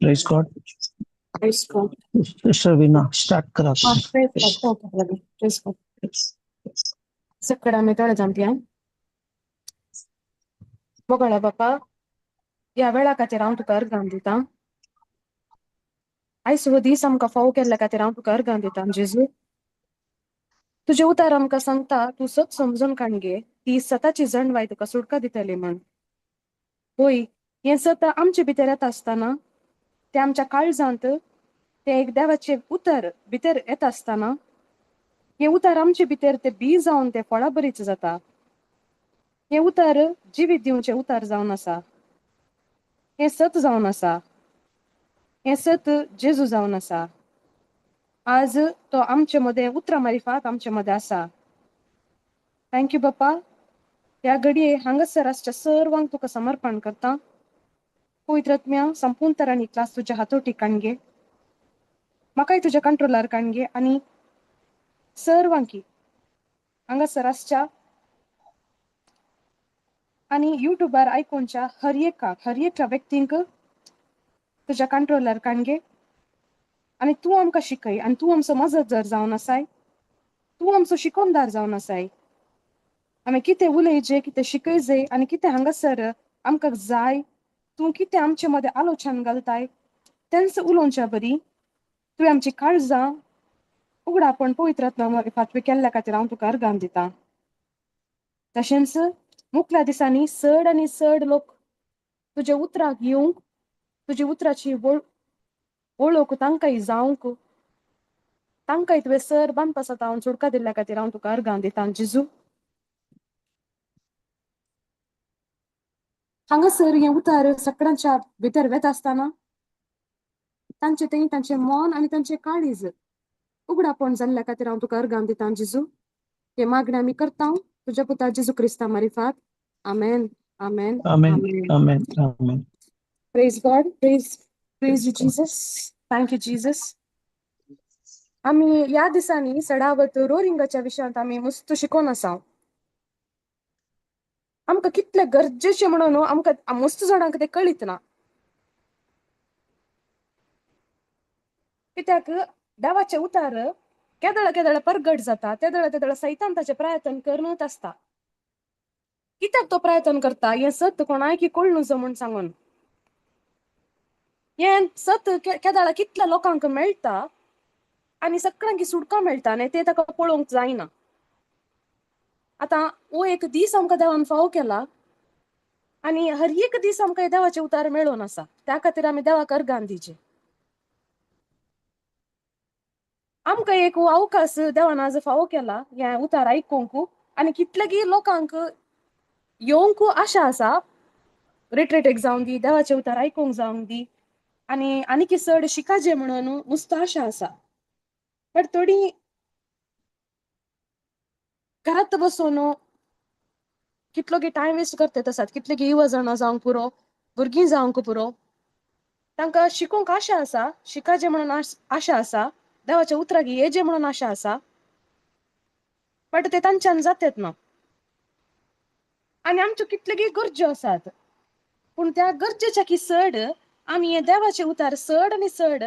Praise God. Praise God. Sister Veena, start करा. हा, praise God. Praise God. सकड आमी थोडे जाणट्या मोगळा बापा, ह्या वेळा खातीर हांव तुका अर्गां दितां. आयज हो दीस आमकां फावो केल्ल्या खातीर हांव तुका अर्गां दितां. जेजू, तुजें उतार आमकां सांगता, तूं सत समजून काण घे, ती सताची जणवाय तुका सुटका दितली म्हण. होय, हें सत आमचे भितर येता आसतना, तें आमच्या काळजांत तें एक देवाचें उतर भितर येता आसतना, हें उतर आमचे भितर तें बी जावन तें फळां बरीच जाता. हें उतर जिवीत दिवचें उतर जावन आसा. हें सत जावन आसा. हें सत जेजू जावन आसा. आज तो आमचे मदें उतरां मारिफात आमचे मदें आसा. Thank you बापा. ह्या घडये हांगासर आसच्या सर्वांक तुका समर्पण करता. पवित्र आत्म्या, संपूर्ण तरांनी क्लास तुज्या हातोटी काण घे, म्हाकाय तुज्या कंट्रोलार काण घे आनी सर्वांकी हांगासर आसच्या आनी युट्यूबार आयकोनच्या हर एकाक, हर एका व्यक्तींक तुज्या कंट्रोलार काण घे आनी तूं आमकां शिकय आनी तूं आमचो मजत जावन आसाय, तूं आमचो शिकोवणदार जावन आसाय. आमी कितें उलयचे, कितें शिकयजे आनी कितें हांगासर आमकां जाय, तूं कितें आमचे मदें आलोचन घालताय तेंच उलोवच्या बरी तुवें आमची काळजां उगडापण पवित्र आत्मा फाटवी केल्ल्या खातीर हांव तुका अर्गां दितां. तशेंच मुखल्या दिसांनी चड आनी चड लोक तुज्या उतराक येवंक, तुज्या उतराची वळख तांकांय जावंक, तांकांय तुवें सर बांदपासात हांव सुटका दिल्ल्या खातीर हांव तुका अर्गां दितां. जेजू, हांगासर हें उतर सगळ्यांच्या भितर वेता आसतना तांचे तें तांचें मन आनी तांचें काळीज उगडापण जाल्ल्या खातीर हांव तुका अर्गां दितां. जेजू, हे मागणें आमी करता तुज्या पुता जेजू क्रिस्ता मारिफात. आमेन, आमेन, Amen. Amen. Amen. Amen. Praise God. Praise, praise you Jesus. Thank you Jesus. आमी ह्या दिसांनी सडावत रोरिंगाच्या विशयांत आमी मस्त शिकोवन आसा. आमकां कितले गरजेचें म्हणून आमकां मस्त जाणांक तें कळीत ना, कित्याक देवाचें उतार केदळ केदळ परगट जाता तेदळ तेदळ सैतान ताचें प्रयत्न करत आसता. कित्याक तो प्रयत्न करता हें सत कोणायकी कळ्ळू म्हूण सांगून. हें सत केदाळा कितल्या लोकांक मेळटा आनी सगळ्यांक सुटका मेळटा आनी ते ताका पळोवंक जायना. आतां हो एक दीस आमकां देवान फावो केला आनी हर एक दीस आमकां देवाचे उतार मेळोन आसा, त्या खातीर आमी देवाक अर्गान दिवचे. आमकां एक हो अवकाश देवान आज फावो केला हें उतार आयकूंक आनी कितलेगी लोकांक येवंक आशा आसा, रिट्रीटेक जावं दी, देवाचे उतार आयकूंक जावंक दी आनी आनीक चड शिकाजे म्हणून मुस्त आशा आसा. बट थोडी घरात बसून कितलो की टायम वेस्ट करतात आसात, कितले की युवा जाणां जावंक पुरो, भुरगीं जावंक पुरो, तांकां शिकोवंक आशा आसा, शिकाजे म्हणून आशा आसा, देवाच्या उतराक येजे म्हणून आशा आसा, बट ते तांच्यान जातात ना. आनी आमच्यो कितले गरज्यो आसात, पूण त्या गरजेच्या की चड आमी हे देवाचे उतार चड आनी चड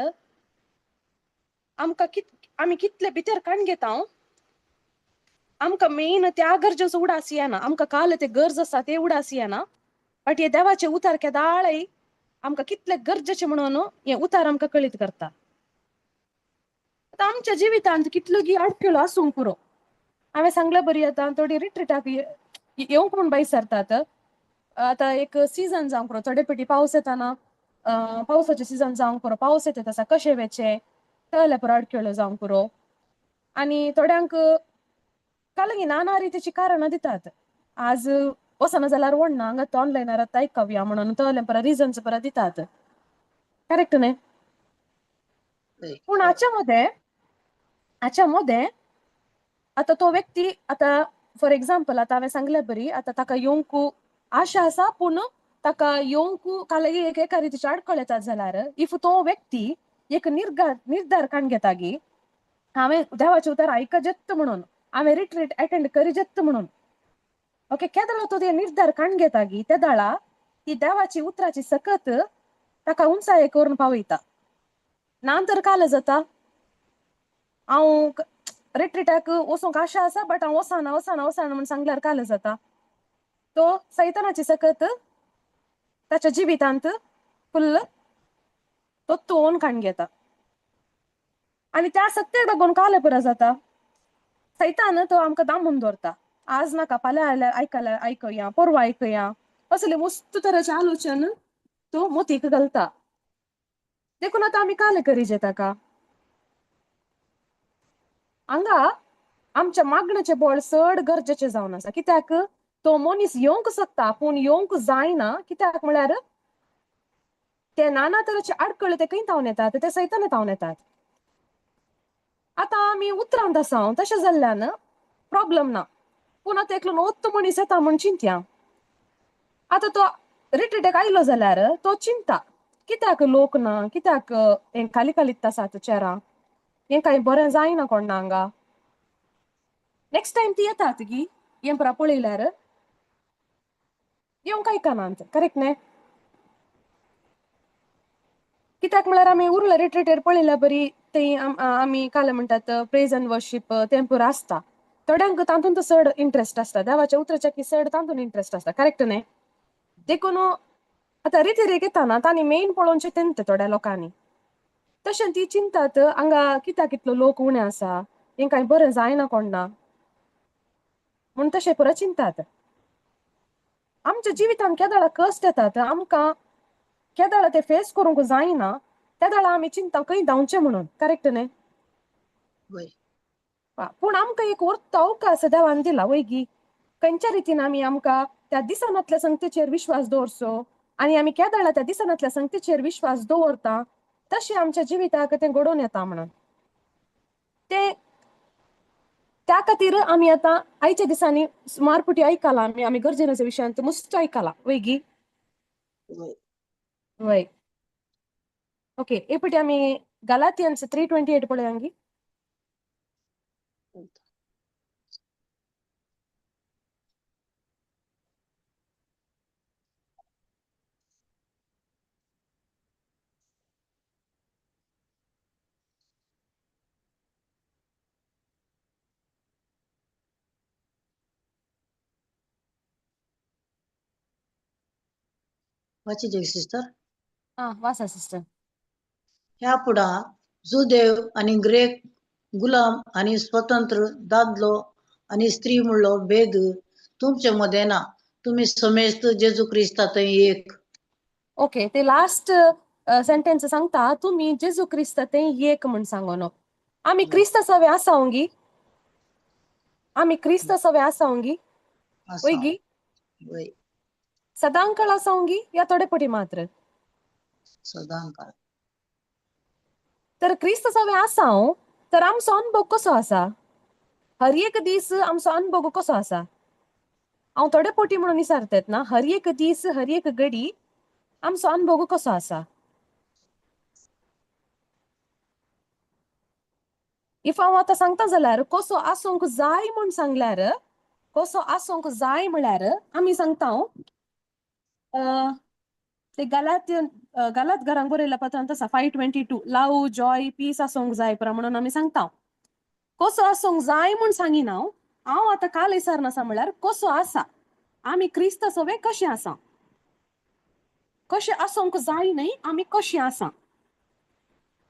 आमकां आमी कितले भितर काण घेता. आमकां मेन त्या गरजेचो उडास येना, आमकां काल ते गरज आसा ते उडास येना, बट हे देवाचे उतार केदाळय आमकां कितले गरजेचे म्हणून हे उतार आमकां कळीत करता. आतां आमच्या जिवितांत कितल्यो गी आडखळो आसूंक पुरो. हांवें सांगलें बरी आतां थोडी रिट्रिटाक येवंक म्हूण भायर सरतात. आतां एक सिजन जावंक पुरो, थोडे पेटी पावस येताना पावसाचे सिजन जावंक पुरो, पावस येता आसा कशें वेचें तळ्ळे पुरो आडखळ्यो जावंक पुरो. आनी थोड्यांक कालगी नाना रितीची कारणां दितात, आज वचना जाल्यार वडना हांगा ऑनलायनार आतां आयकवया म्हणून तळ्ळे परत रिजन्स परत दितात, करेक्ट न्ही? पूण हाच्या मदें आतां तो व्यक्ती आतां फॉर एग्जाम्पल आतां हांवें सांगलें बरी आतां ताका येवंक आशा आसा, पूण ताका येवंक कालगी एक एका रितीची आडखळ येतात जाल्यार if तो व्यक्ती एक निर्धार काण घेता गी हांवें देवाचें उतर आयकजेत म्हणून, हांवें रिट्रीट अटेंड करिजेत म्हणून, ओके, केदळा तो ते निर्धार काण घेता गी तेदाळा ती देवाची उतराची सकत ताका उंचाये करून पावयता. ना तर काल जाता हांव रिट्रीटाक वचूंक आशा आसा बट हांव वचना वचना वचना म्हूण सांगल्यार काल जाता, तो सैतानाची सकत ताच्या जिवितांत फुल्ल तो तोन काण घेता आनी त्या सक्तेक लागून काल पुरो जाता. सैतान तो आमकां दामून दवरता, आज नाका फाल्यां आयल्यार आयकल्यार आयकया, परवां आयकया, असले मस्त तरेचे आलोचन तो मोतीक घालता. देखून आतां आमी काल करीजे ताका. हांगा आमच्या मागण्याचें बळ चड गरजेचें जावन आसा, कित्याक तो मनीस येवंक शकता पूण येवंक जायना, कित्याक म्हळ्यार ते नाना तरेचे आडखळ ते खंय तावन येतात, ते सैतान तावन येतात. आतां आमी उतरांत आसा तशें जाल्ल्यान प्रॉब्लम ना, पूण आतां एकलो नोत्तो मनीस येता म्हूण चिंतया. आतां तो रिट्रीटाक आयलो जाल्यार तो चिंता कित्याक लोक ना, कित्याक हें खाली खालीत आसात चेरां, हें कांय बरें जायना कोण्णा हांगा. नेक्स्ट टायम ती येतात गी हें परा पळयल्यार येवंक आयकनात, करेक्ट न्ही? कित्याक म्हळ्यार आमी उरला रिट्रीटेर पळयल्या बरी थंय आमी काल म्हणटात प्रेज एंड वर्शीप तें पुरो आसता, थोड्यांक तातूंत चड इंट्रस्ट आसता, देवाच्या उतराच्या की चड तातूंत इंट्रस्ट आसता, करेक्ट न्ही? देखून आतां रितीरेक येताना तांणी मेन पळोवचें तेंत थोड्या लोकांनी, तशें ती चिंतात हांगा कित्याक कितलो लोक उणे आसा, हें कांय बरें जायना कोण्णा म्हूण तशें पुरो चिंतात. आमच्या जिवितांत केदळा कश्ट येतात, आमकां केदळा ते फेस करूंक जायना, तेदळा आमी चिंता खंय धांवचें म्हणून, करेक्ट न्ही? पूण आमकां एक वर्त अवकाश देवान दिला वय गी, खंयच्या रितीन आमी आमकां त्या दिसनातल्या संगतेचेर विश्वास दवरचो आनी आमी केदळा त्या दिसनातल्या संगतेचेर विश्वास दवरता तशें आमच्या जिविताक तें घडोवन येता म्हणून ते त्या खातीर आमी आतां आयच्या दिसांनी सुमारपुटी आयकलां आमी, आमी गरजेच्या विशयांत मस्त आयकलां वय गी? वय. ओके, हे पटी आमी गलातियन्स 3:28 पळोवया गी. वाचिजे सिस्टर. आं वाचा सिस्टर. ह्या फुडां जुदेव आनी ग्रेक, गुलाम आनी स्वतंत्र, दादलो आनी स्त्री म्हणलो भेद तुमचे मदें ना, तुमी समेस्त जेजू क्रिस्ता थंय एक. ओके, ते लास्ट सेंटेन्स सांगता तुमी जेजू क्रिस्त ते एक म्हण सांगोनो. आमी क्रिस्त सवे आसा गी? आमी क्रिस्त सवे आसा गी? आसा. वय गी? वय. सदांकाळ आसा गी या थोडे पटी मात्र? सदांकाळ. तर क्रिस्त सवे आसा तर आमचो अनुभव कसो आसा? हर एक दीस आमचो अनुभव कसो आसा? हांव थोडे पोटी म्हणून विचारतात ना, हर एक दीस हर एक घडी आमचो अनुभव कसो आसा? If हांव आतां सांगता जाल्यार कसो आसूंक जाय म्हूण सांगल्यार, कसो आसूंक जाय म्हळ्यार आमी सांगता ते गालात गालात घरांक बरयल्या पत्रांत आसा 5:22, लव जॉय पीस आसूंक जाय परा म्हणून आमी सांगता. कसो आसूंक जाय म्हूण सांगिना हांव, हांव आतां काल विचारना म्हळ्यार कसो आसा आमी क्रिस्त सवे कशें आसा, कशें आसूंक जाय न्हय, आमी कशें आसा.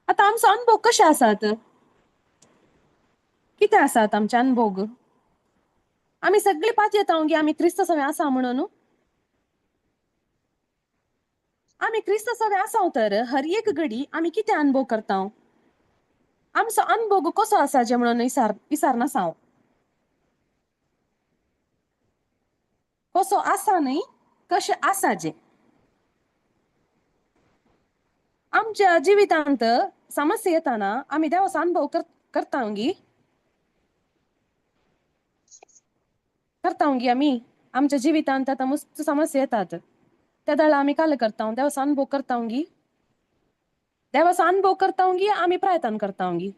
आतां आमचो अनुभव कशे आसात, कितें आसात आमचे अनुभव? आमी सगळी पात येता गी आमी क्रिस्त सवे आसा म्हणून. आमी क्रिस्त सवे आसा तर हर एक घडी आमी कितें अनुभव करता? आमचो अनुभव कसो आसा जे म्हणून विचारना हांव, कसो आसा न्हय, कशें आसा जे. आमच्या जिवितांत समस्या येताना आमी देवाचो अनुभव करता गी? करता गी आमी आमच्या जिवितांत आतां मस्त समस्या येतात त्या वेळार आमी काल करता, देवाचो अनुभव करता गी? देवाचो अनुभव करता गी आमी प्रयत्न करता गी?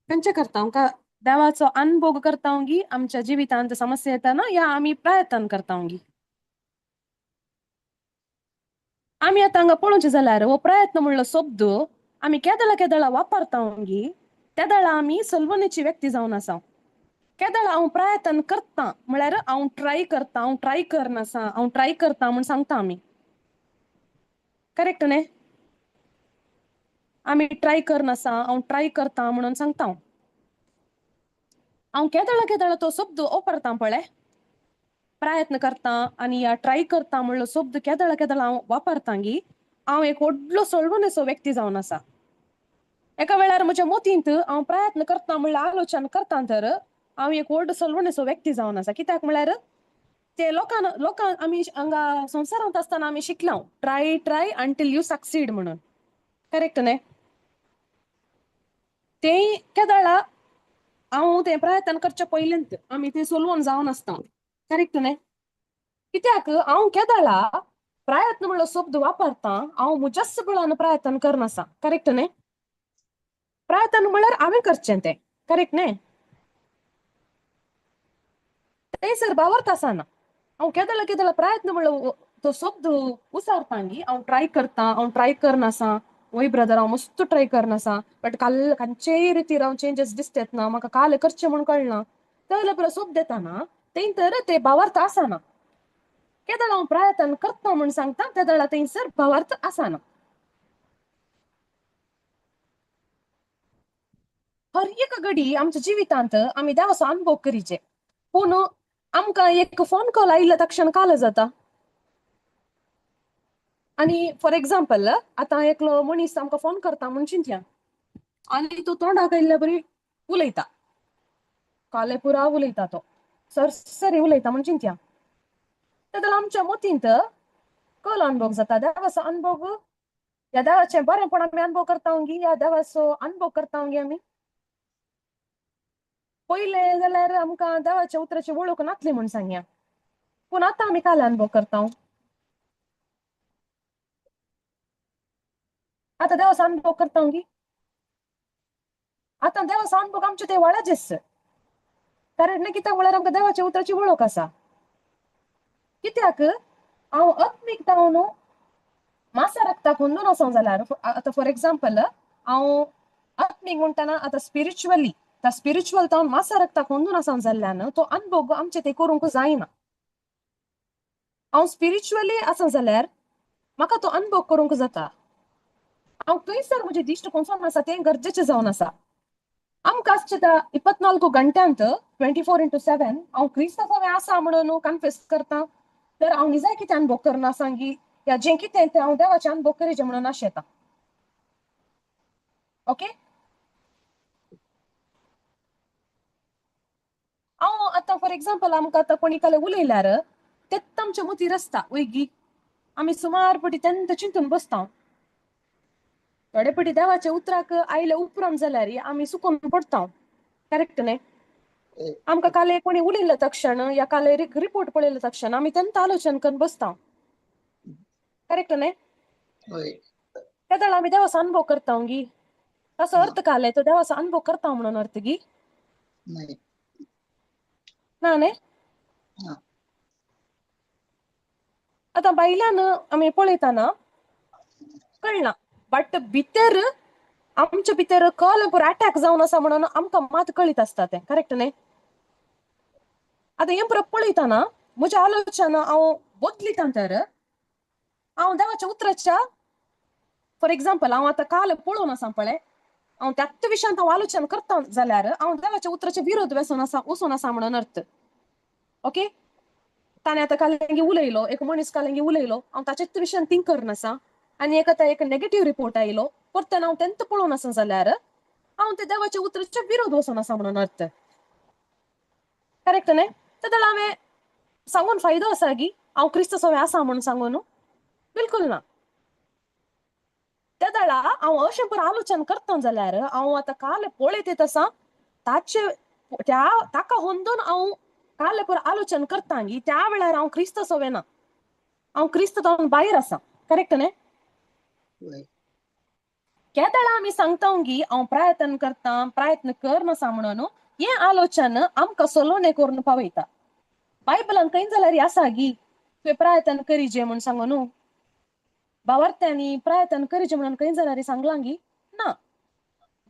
खंयचे करता का? देवाचो अनुभव करता गी आमच्या जिवितांत समस्या येताना, या आमी प्रयत्न करता गी? आमी आतां हांगा पळोवचें जाल्यार हो प्रयत्न म्हणलो शब्द आमी केदळा केदळा वापरता गी त्या वेळार आमी सलवणेची व्यक्ती जावन आसा. केदळा हांव प्रयत्न करता म्हळ्यार हांव ट्राय करता, हांव ट्राय करनासा, हांव ट्राय करता म्हूण सांगता आमी, करेक्ट न्ही? आमी ट्राय करनासा, हांव ट्राय करता म्हणून सांगता. हांव केदळा केदळा तो शब्द वापरता पळय, प्रयत्न करता आनी या ट्राय करता म्हणलो शब्द केदळा केदळा हांव वापरता गी हांव एक व्हडलो सळवणेचो व्यक्ती जावन आसा. एका वेळार म्हज्या मतींत हांव प्रयत्न करता म्हणल्यार आलोचन करता तर हांव एक व्हड सलवणेचो व्यक्ती जावन आसा. कित्याक म्हळ्यार ते लोकांक लोकांक आमी हांगा संवसारांत आसतना आमी शिकला try try until you succeed म्हणून, करेक्ट न्ही? ते केदळा हांव तें प्रयत्न करचे पयलींत आमी तें सोलवून जावन आसता, करेक्ट न्ही? कित्याक हांव केदळा प्रयत्न म्हणलो शब्द वापरता, हांव म्हज्याच बळान प्रयत्न करनासा, करेक्ट न्ही? प्रयत्न म्हळ्यार हांवें करचें तें, करेक्ट न्ही? थंयसर भावार्थ आसना. हांव केदळा केदळा प्रयत्न म्हणलो तो शब्द उसारता गी हांव ट्राय करता, हांव ट्राय करनासा, वय ब्रदर हांव मस्त ट्राय करनासा, बट काल खंयचेय रितीर हांव चेंजीस दिसतात ना, म्हाका काल करचें म्हूण कळना, तर बरो शब्द येताना थंय तर ते भावार्थ आसना. केदळा हांव प्रयत्न करता म्हूण सांगता तेदळा थंयसर भावार्थ आसना. हर एक घडी आमच्या जिवितांत आमी देवाचो अनुभव करीचे, पूण आमकां एक फोन कॉल आयिल्ल्या तक्षण काल जाता. आनी फॉर एग्जाम्पल आतां एकलो मनीस आमकां फोन करता म्हूण चिंतया आनी तो तोंडाक आयिल्ल्या बरी उलयता, काले पुरा उलयता, तो सरसरी उलयता म्हूण चिंतया, तेदोळ आमच्या मतींत कल अनुभव जाता, देवाचो अनुभव, ह्या देवाचें बरेंपण आमी अनुभव करता गी, ह्या देवाचो अनुभव करता गी आमी. पयलें जाल्यार आमकां देवाच्या उतराची वळख नातली म्हूण सांगया, पूण आतां आमी काल अनुभव करता. आतां देवाचो अनुभव करता गी? आतां देवाचो अनुभव आमचे ते वाळाचेच, कारण न्ही कित्याक म्हळ्यार आमकां देवाच्या उतराची वळख आसा. कित्याक हांव आत्मीक जावन मासा रक्ताक अंदून आसा जाल्यार आतां फॉर एग्जाम्पल हांव आत्मीक म्हणटना आतां स्पिरिच्युअली त्या स्पिरिच्युअल जावन मासा रक्ताक अंदून आसा जाल्ल्यान तो अनुभव आमचे ते करूंक जायना. हांव स्पिरिच्युअली आसा जाल्यार म्हाका तो अनुभव करूंक जाता. हांव थंयसर म्हजी दिश्ट कोसोन आसा तें गरजेचें जावन आसा. आमकां आसचें त्या 24 घंट्यांत 24x7 हांव क्रिस्ता सवें आसा म्हणून कन्फेस करता तर हांव निजाय कितें अनुभव करना सांगी या जें कितें तें हांव देवाचें अनुभव करीचें म्हणून आशेता. ओके, हांव आतां फॉर एग्जाम्पल आमकां आतां कोणी काल उलयल्यार तेत्त आमच्या मतीर आसता वयगी आमी सुमार पटी तेन्ना चिंतून बसता. थोडे पटी देवाच्या उतराक आयले उपरांत जाल्यार आमी सुकोन पडटा. करेक्ट न्ही? आमकां काल कोणी उलयले तक्षण या काल रिपोर्ट पळयले तक्षण आमी तेन्ना आलोचन करून बसता. करेक्ट न्ही? तेदळ आमी देवाचो अनुभव करता गी. ताचो अर्थ काल तो देवाचो अनुभव करता म्हणून अर्थ गी ना न्ही? आतां बायलान आमी पळयतना कळना बट भितर आमच्या भितर कल पुरो अटॅक जावन आसा म्हणून आमकां मात कळीत आसता तें. करेक्ट न्ही? आतां हें पुरो पळयतना म्हज्या आलोचना हांव बदलिता तर हांव देवाच्या उतराच्या फॉर एग्जाम्पल हांव आतां काल पळोवन आसा पळय हांव त्याच विशयांत हांव आलोचन करता जाल्यार हांव देवाच्या उतराचे विरोध वेसोन आसा वचून आसा म्हणून अर्थ. ओके, ताणें आतां काल उलयलो एक मनीस काल उलयलो हांव ताचेच विशयान थिंक करनासा आनी एक आतां एक नेगेटीव रिपोर्ट आयलो परतून हांव तेंत पळोवन आसा जाल्यार हांव ते देवाच्या उतराचे विरोध वचून आसा म्हणून अर्थ. करेक्ट न्ही? तेदळ हांवें सांगून फायदो आसा गी हांव क्रिस्त सवें आसा म्हणून सांगून बिलकुल ना. तेदळा हांव अशें पुरो आलोचन करता जाल्यार हांव आतां काल पळयत आसा ताचे त्या ताका होंदून हांव काल पुरो आलोचन करता गी त्या वेळार हांव क्रिस्त सवें ना, हांव क्रिस्त जावन भायर आसा. करेक्ट न्ही? केदळा आमी सांगता गी हांव प्रयत्न करता प्रयत्न करनासा म्हणून हें आलोचन आमकां सलोने करून पावयता. बायबलान खंय जाल्यार आसा गी तुवें प्रयत्न करीजे म्हूण सांगू न्हू भावार्थ्यांनी प्रयत्न करीचे म्हणून खंय जाल्यार सांगलां गी ना.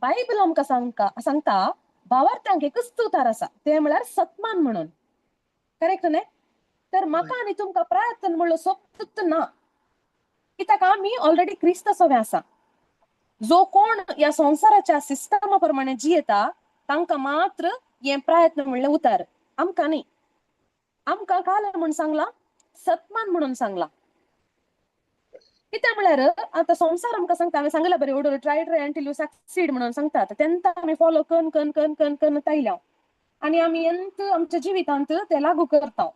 बायबल आमकां सांगता भावार्थ्यांक एकच उतार आसा तें म्हळ्यार सत्मान म्हणून. करेक्ट न्ही? तर म्हाका आनी तुमकां प्रयत्न म्हणलो सोबत ना कित्याक आमी ऑलरेडी क्रिस्त सवें आसा. जो कोण ह्या संवसाराच्या सिस्टमा प्रमाणे जियेता तांकां मात्र हें प्रयत्न म्हणलें उतार, आमकां न्ही. आमकां काल म्हूण सांगलां सत्मान म्हणून सांगलां. कित्याक म्हळ्यार आतां संवसार आमकां सांगता हांवें सांगलां बरें ओडून try try until you succeed म्हणून सांगतात तेन्ना आमी फॉलो करून करून करून करून करून आयल्या आनी आमी एंत आमच्या जिवितांत ते लागू करता.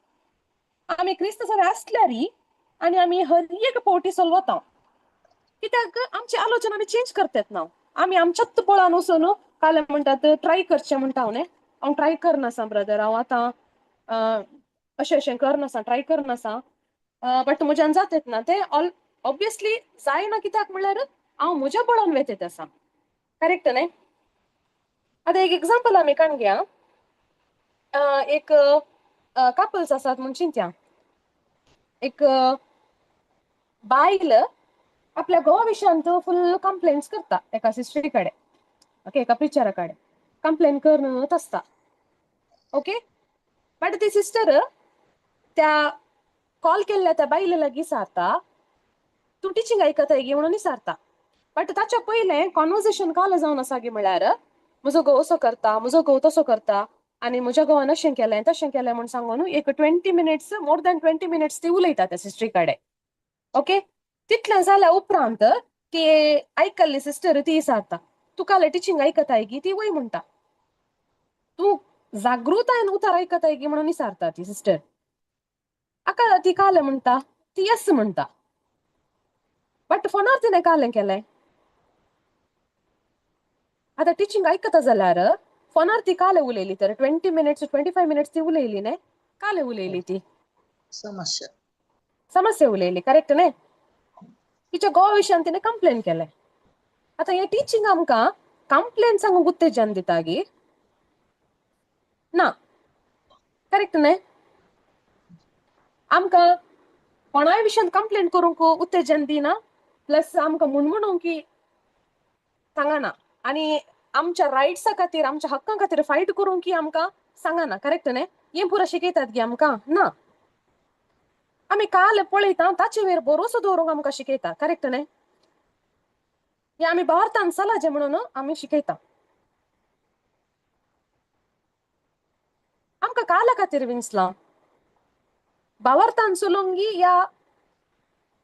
आमी क्रिस्त सवें आसल्यार आनी आमी हर एक पावटी सोलवता कित्याक आमची आलोचना आमी चेंज करतात ना. आमी आमच्याच बळान वचून काल म्हणटात ट्राय करचें म्हणटा हांव न्ही हांव ट्राय करनासा ब्रदर हांव आतां अशें अशें करनासा ट्राय करनासा बट म्हज्यान जातात ना तें ऑल ऑब्वियसली जायना कित्याक म्हणल्यार हांव म्हज्या बळान वेतेत आसा. करेक्ट न्ही? आतां एक एग्जाम्पल आमी काडून घया. एक कपल्स आसात म्हूण चिंत्या. एक बायल आपल्या घोवा विशयांत फुल कंप्लेंट्स करता एका सिस्टरी कडेन. ओके, एका प्रिचरा कडेन कंप्लेन करत आसता. ओके, बट ती सिस्टर त्या कॉल केल्ल्या त्या बायले लागीं विचारता तूं टिचींग आयकताय गी म्हणून विचारता. बट ताच्या पयलें कॉन्वर्सेशन काल जावन आसा गी म्हळ्यार म्हजो घोव असो करता म्हजो घोव तसो करता आनी म्हज्या घोवान अशें केलें तशें केलें म्हूण सांगून एक 20 minutes more than 20 minutes ती उलयता त्या सिस्टरी कडेन. ओके, तितलें जाल्या उपरांत ती आयकल्ली सिस्टर ती विचारता तूं काल टिचींग आयकताय गी? ती वय म्हणटा. तूं जागृतायेन उतार आयकताय गी म्हणून विचारता ती सिस्टर. आका ती काल म्हणटा ती येस म्हणटा. बट फोनार तिणें कालें केलें. आतां टिचींग आयकता जाल्यार फोनार ती काले उलयली तर 20 मिनट्स 25 मिनट्स ती उलयली न्ही काले उलयली ती समस्या समस्या उलयली. करेक्ट न्ही? तिच्या गोवा विशयान तिणें कंप्लेन केलें. आतां हें टिचींग आमकां कंप्लेन सांगूंक उत्तेजन दिता गी ना. करेक्ट न्ही? आमकां कोणाय विशयान कंप्लेन करूंक उत्तेजन दिना प्लस आमकां म्हणूंक की सांगना आनी आमच्या रायट्सा खातीर आमच्या हक्कां खातीर फायट करूंक की आमकां सांगना. करेक्ट न्ही? हें पुरो शिकयतात गी आमकां ना. आमी काल पळयता ताचे वयर भरोसो दवरूंक आमकां शिकयता, करेक्ट न्ही? हे आमी भारतान चलाचे म्हणून आमी शिकयता. आमकां काला खातीर विंचलां भावार्थान चलोवंक या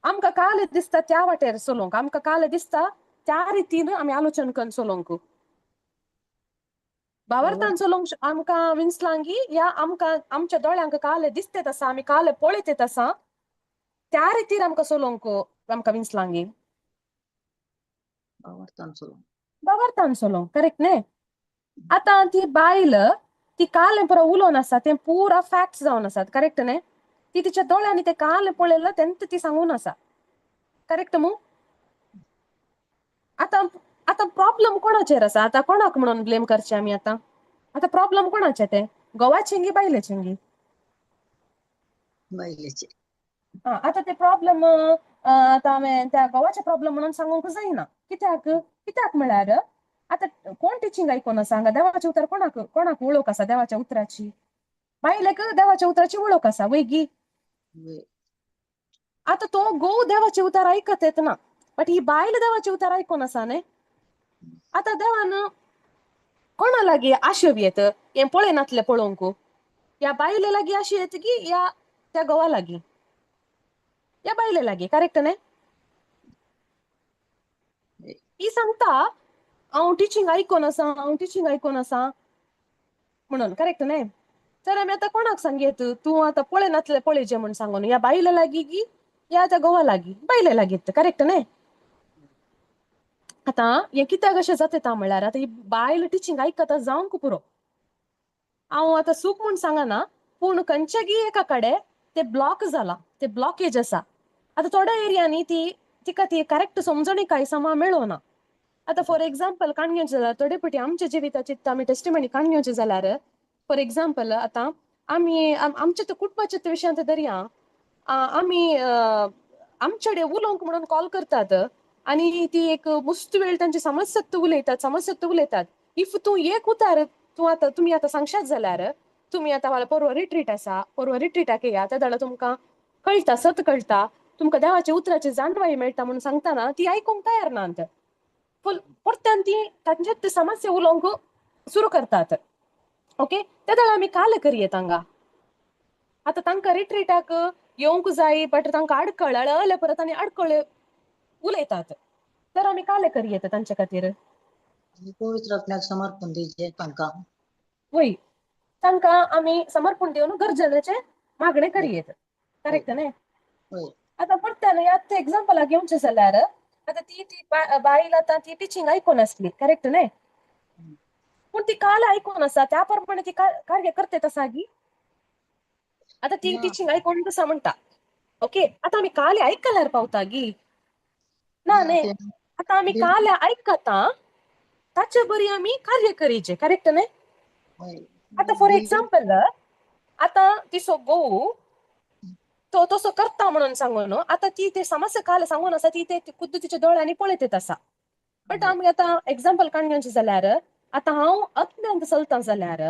आमकां काल दिसता त्या वाटेर चलोवंक, आमकां काल दिसता त्या रितीन आमी आलोचन करून चलोवंक. भावार्थान चलोवंक आमकां विंचलांगी या आमकां आमच्या दोळ्यांक काल दिसतेत आसा, आमी काल पळयतेत आसा त्या रितीर आमकां चलोवंक आमकां विंचलांगी? भावार्थान चलोवंक. भावार्थान चलोवंक, करेक्ट न्ही? आतां ती बायल ती काल पुरो उलोवन आसा तें पुरा फॅक्ट्स जावन आसात, करेक्ट न्ही? ती तिच्या दोळ्यांनी ते काल पळयला तेन्ना ती सांगून आसा, करेक्ट मू? आतां आतां प्रॉब्लम कोणाचेर आसा? आतां कोणाक म्हणून ब्लेम करचें आमी? आतां आतां प्रॉब्लम कोणाचें तें, घोवाचें गी बायलेचें गी? बायलेचे. आतां ते प्रॉब्लम आतां हांवें त्या घोवाचे प्रॉब्लम म्हणून सांगूंक जायना. कित्याक? कित्याक म्हळ्यार आतां कोण टिचींग आयकून आसा हांगा? देवाचें उतर कोणाक कोणाक वळख आसा? देवाच्या उतराची बायलेक देवाच्या उतराची वळख आसा वय गी? वय. आतां तो घोव देवाचें उतर आयकत येतना, बट he बायल देवाचें उतर आयकून आसा न्ही? आतां देवान कोणा लागीं आशेव येत हें पळयनातलें पळोवंक? ह्या बायले लागीं आशे येत की या त्या घोवा लागीं? या बायले लागीं, करेक्ट न्ही? ही सांगता हांव टिचींग आयकून आसा, हांव टिचींग आयकून आसा म्हणून, करेक्ट न्ही? तर आमी आतां कोणाक सांगयेत तूं आतां पळयनातलें पळयचें म्हूण सांगून? ह्या बायले लागीं की या त्या घोवा लागीं? बायले लागीं, करेक्ट न्ही? आतां हें कित्याक अशें जाता म्हणल्यार आतां ही बायल टिचींग आयकता जावंक पुरो, हांव आतां चूक म्हूण सांगना, पूण खंयच्या गी एका कडेन ते ब्लॉक जाला, ते ब्लॉकेज आसा. आतां थोड्या एरियांनी ती तिका ती करेक्ट समजणी कांय समा मेळना. आतां फॉर एग्जाम्पल काण घेवचें जाल्यार थोडे फावटी आमच्या जिविताची आमी टेस्टिमनी काण घेवचें जाल्यार फॉर एग्जाम्पल आतां आमी आमच्या कुटुंबाच्या विशयांत धरया, आमी आमचे कडेन उलोवंक म्हणून कॉल करतात आनी ती एक मस्त वेळ तांची समस्या उलयतात, समस्या उलयतात. If तूं एक उतार तूं आतां तुमी आतां सांगशात जाल्यार तुमी आतां परवा रिट्रीट आसा, परवा रिट्रीटाक येया, त्या जाल्यार तुमकां कळटा, सत कळटा, तुमकां देवाच्या उतराची जाणवाय मेळटा म्हणून सांगतना ती आयकूंक तयार नात. फूल परत्यान ती तांचे ते समस्या उलोवंक सुरू करतात. ओके, त्या जाल्यार आमी काल करयेत हांगा. आतां तांकां रिट्रीटाक येवंक जाय, बट तांकां आडकळ अळले परत आनी आडकळ उलयतात, तर आमी काल करयेत तांच्या खातीर? पवित्र आत्म्याक समर्पण दिवचें तांकां. वय, तांकां आमी समर्पण दिवन गरजेचें मागणें करयेत, करेक्ट न्ही? वय. आतां परत्यान आतां एग्जाम्पलाक घेवचें जाल्यार आतां ती ती बायल आतां ती टिचींग आयकून आसली, करेक्ट न्ही? पूण ती काल आयकून आसा त्या प्रमाणे ती कार्य करते आसा गी? आतां ती टिचींग आयकून आसा म्हणटा, ओके, आतां आमी काल आयकल्यार पावता गी? ना न्ही? आतां आमी काल आयकता ताचे बरी आमी कार्य करीचे, करेक्ट न्ही? आतां फॉर एग्जाम्पल आतां तिचो घोव तो तसो करता म्हणून सांगून आतां ती ते समस्या काल सांगून आसा, ती ते खुद्द तिच्या दोळ्यांनी पळयत आसा. बट आमी आतां एग्जाम्पल काडून घेवचें जाल्यार आतां हांव आत्म्यांत चलता जाल्यार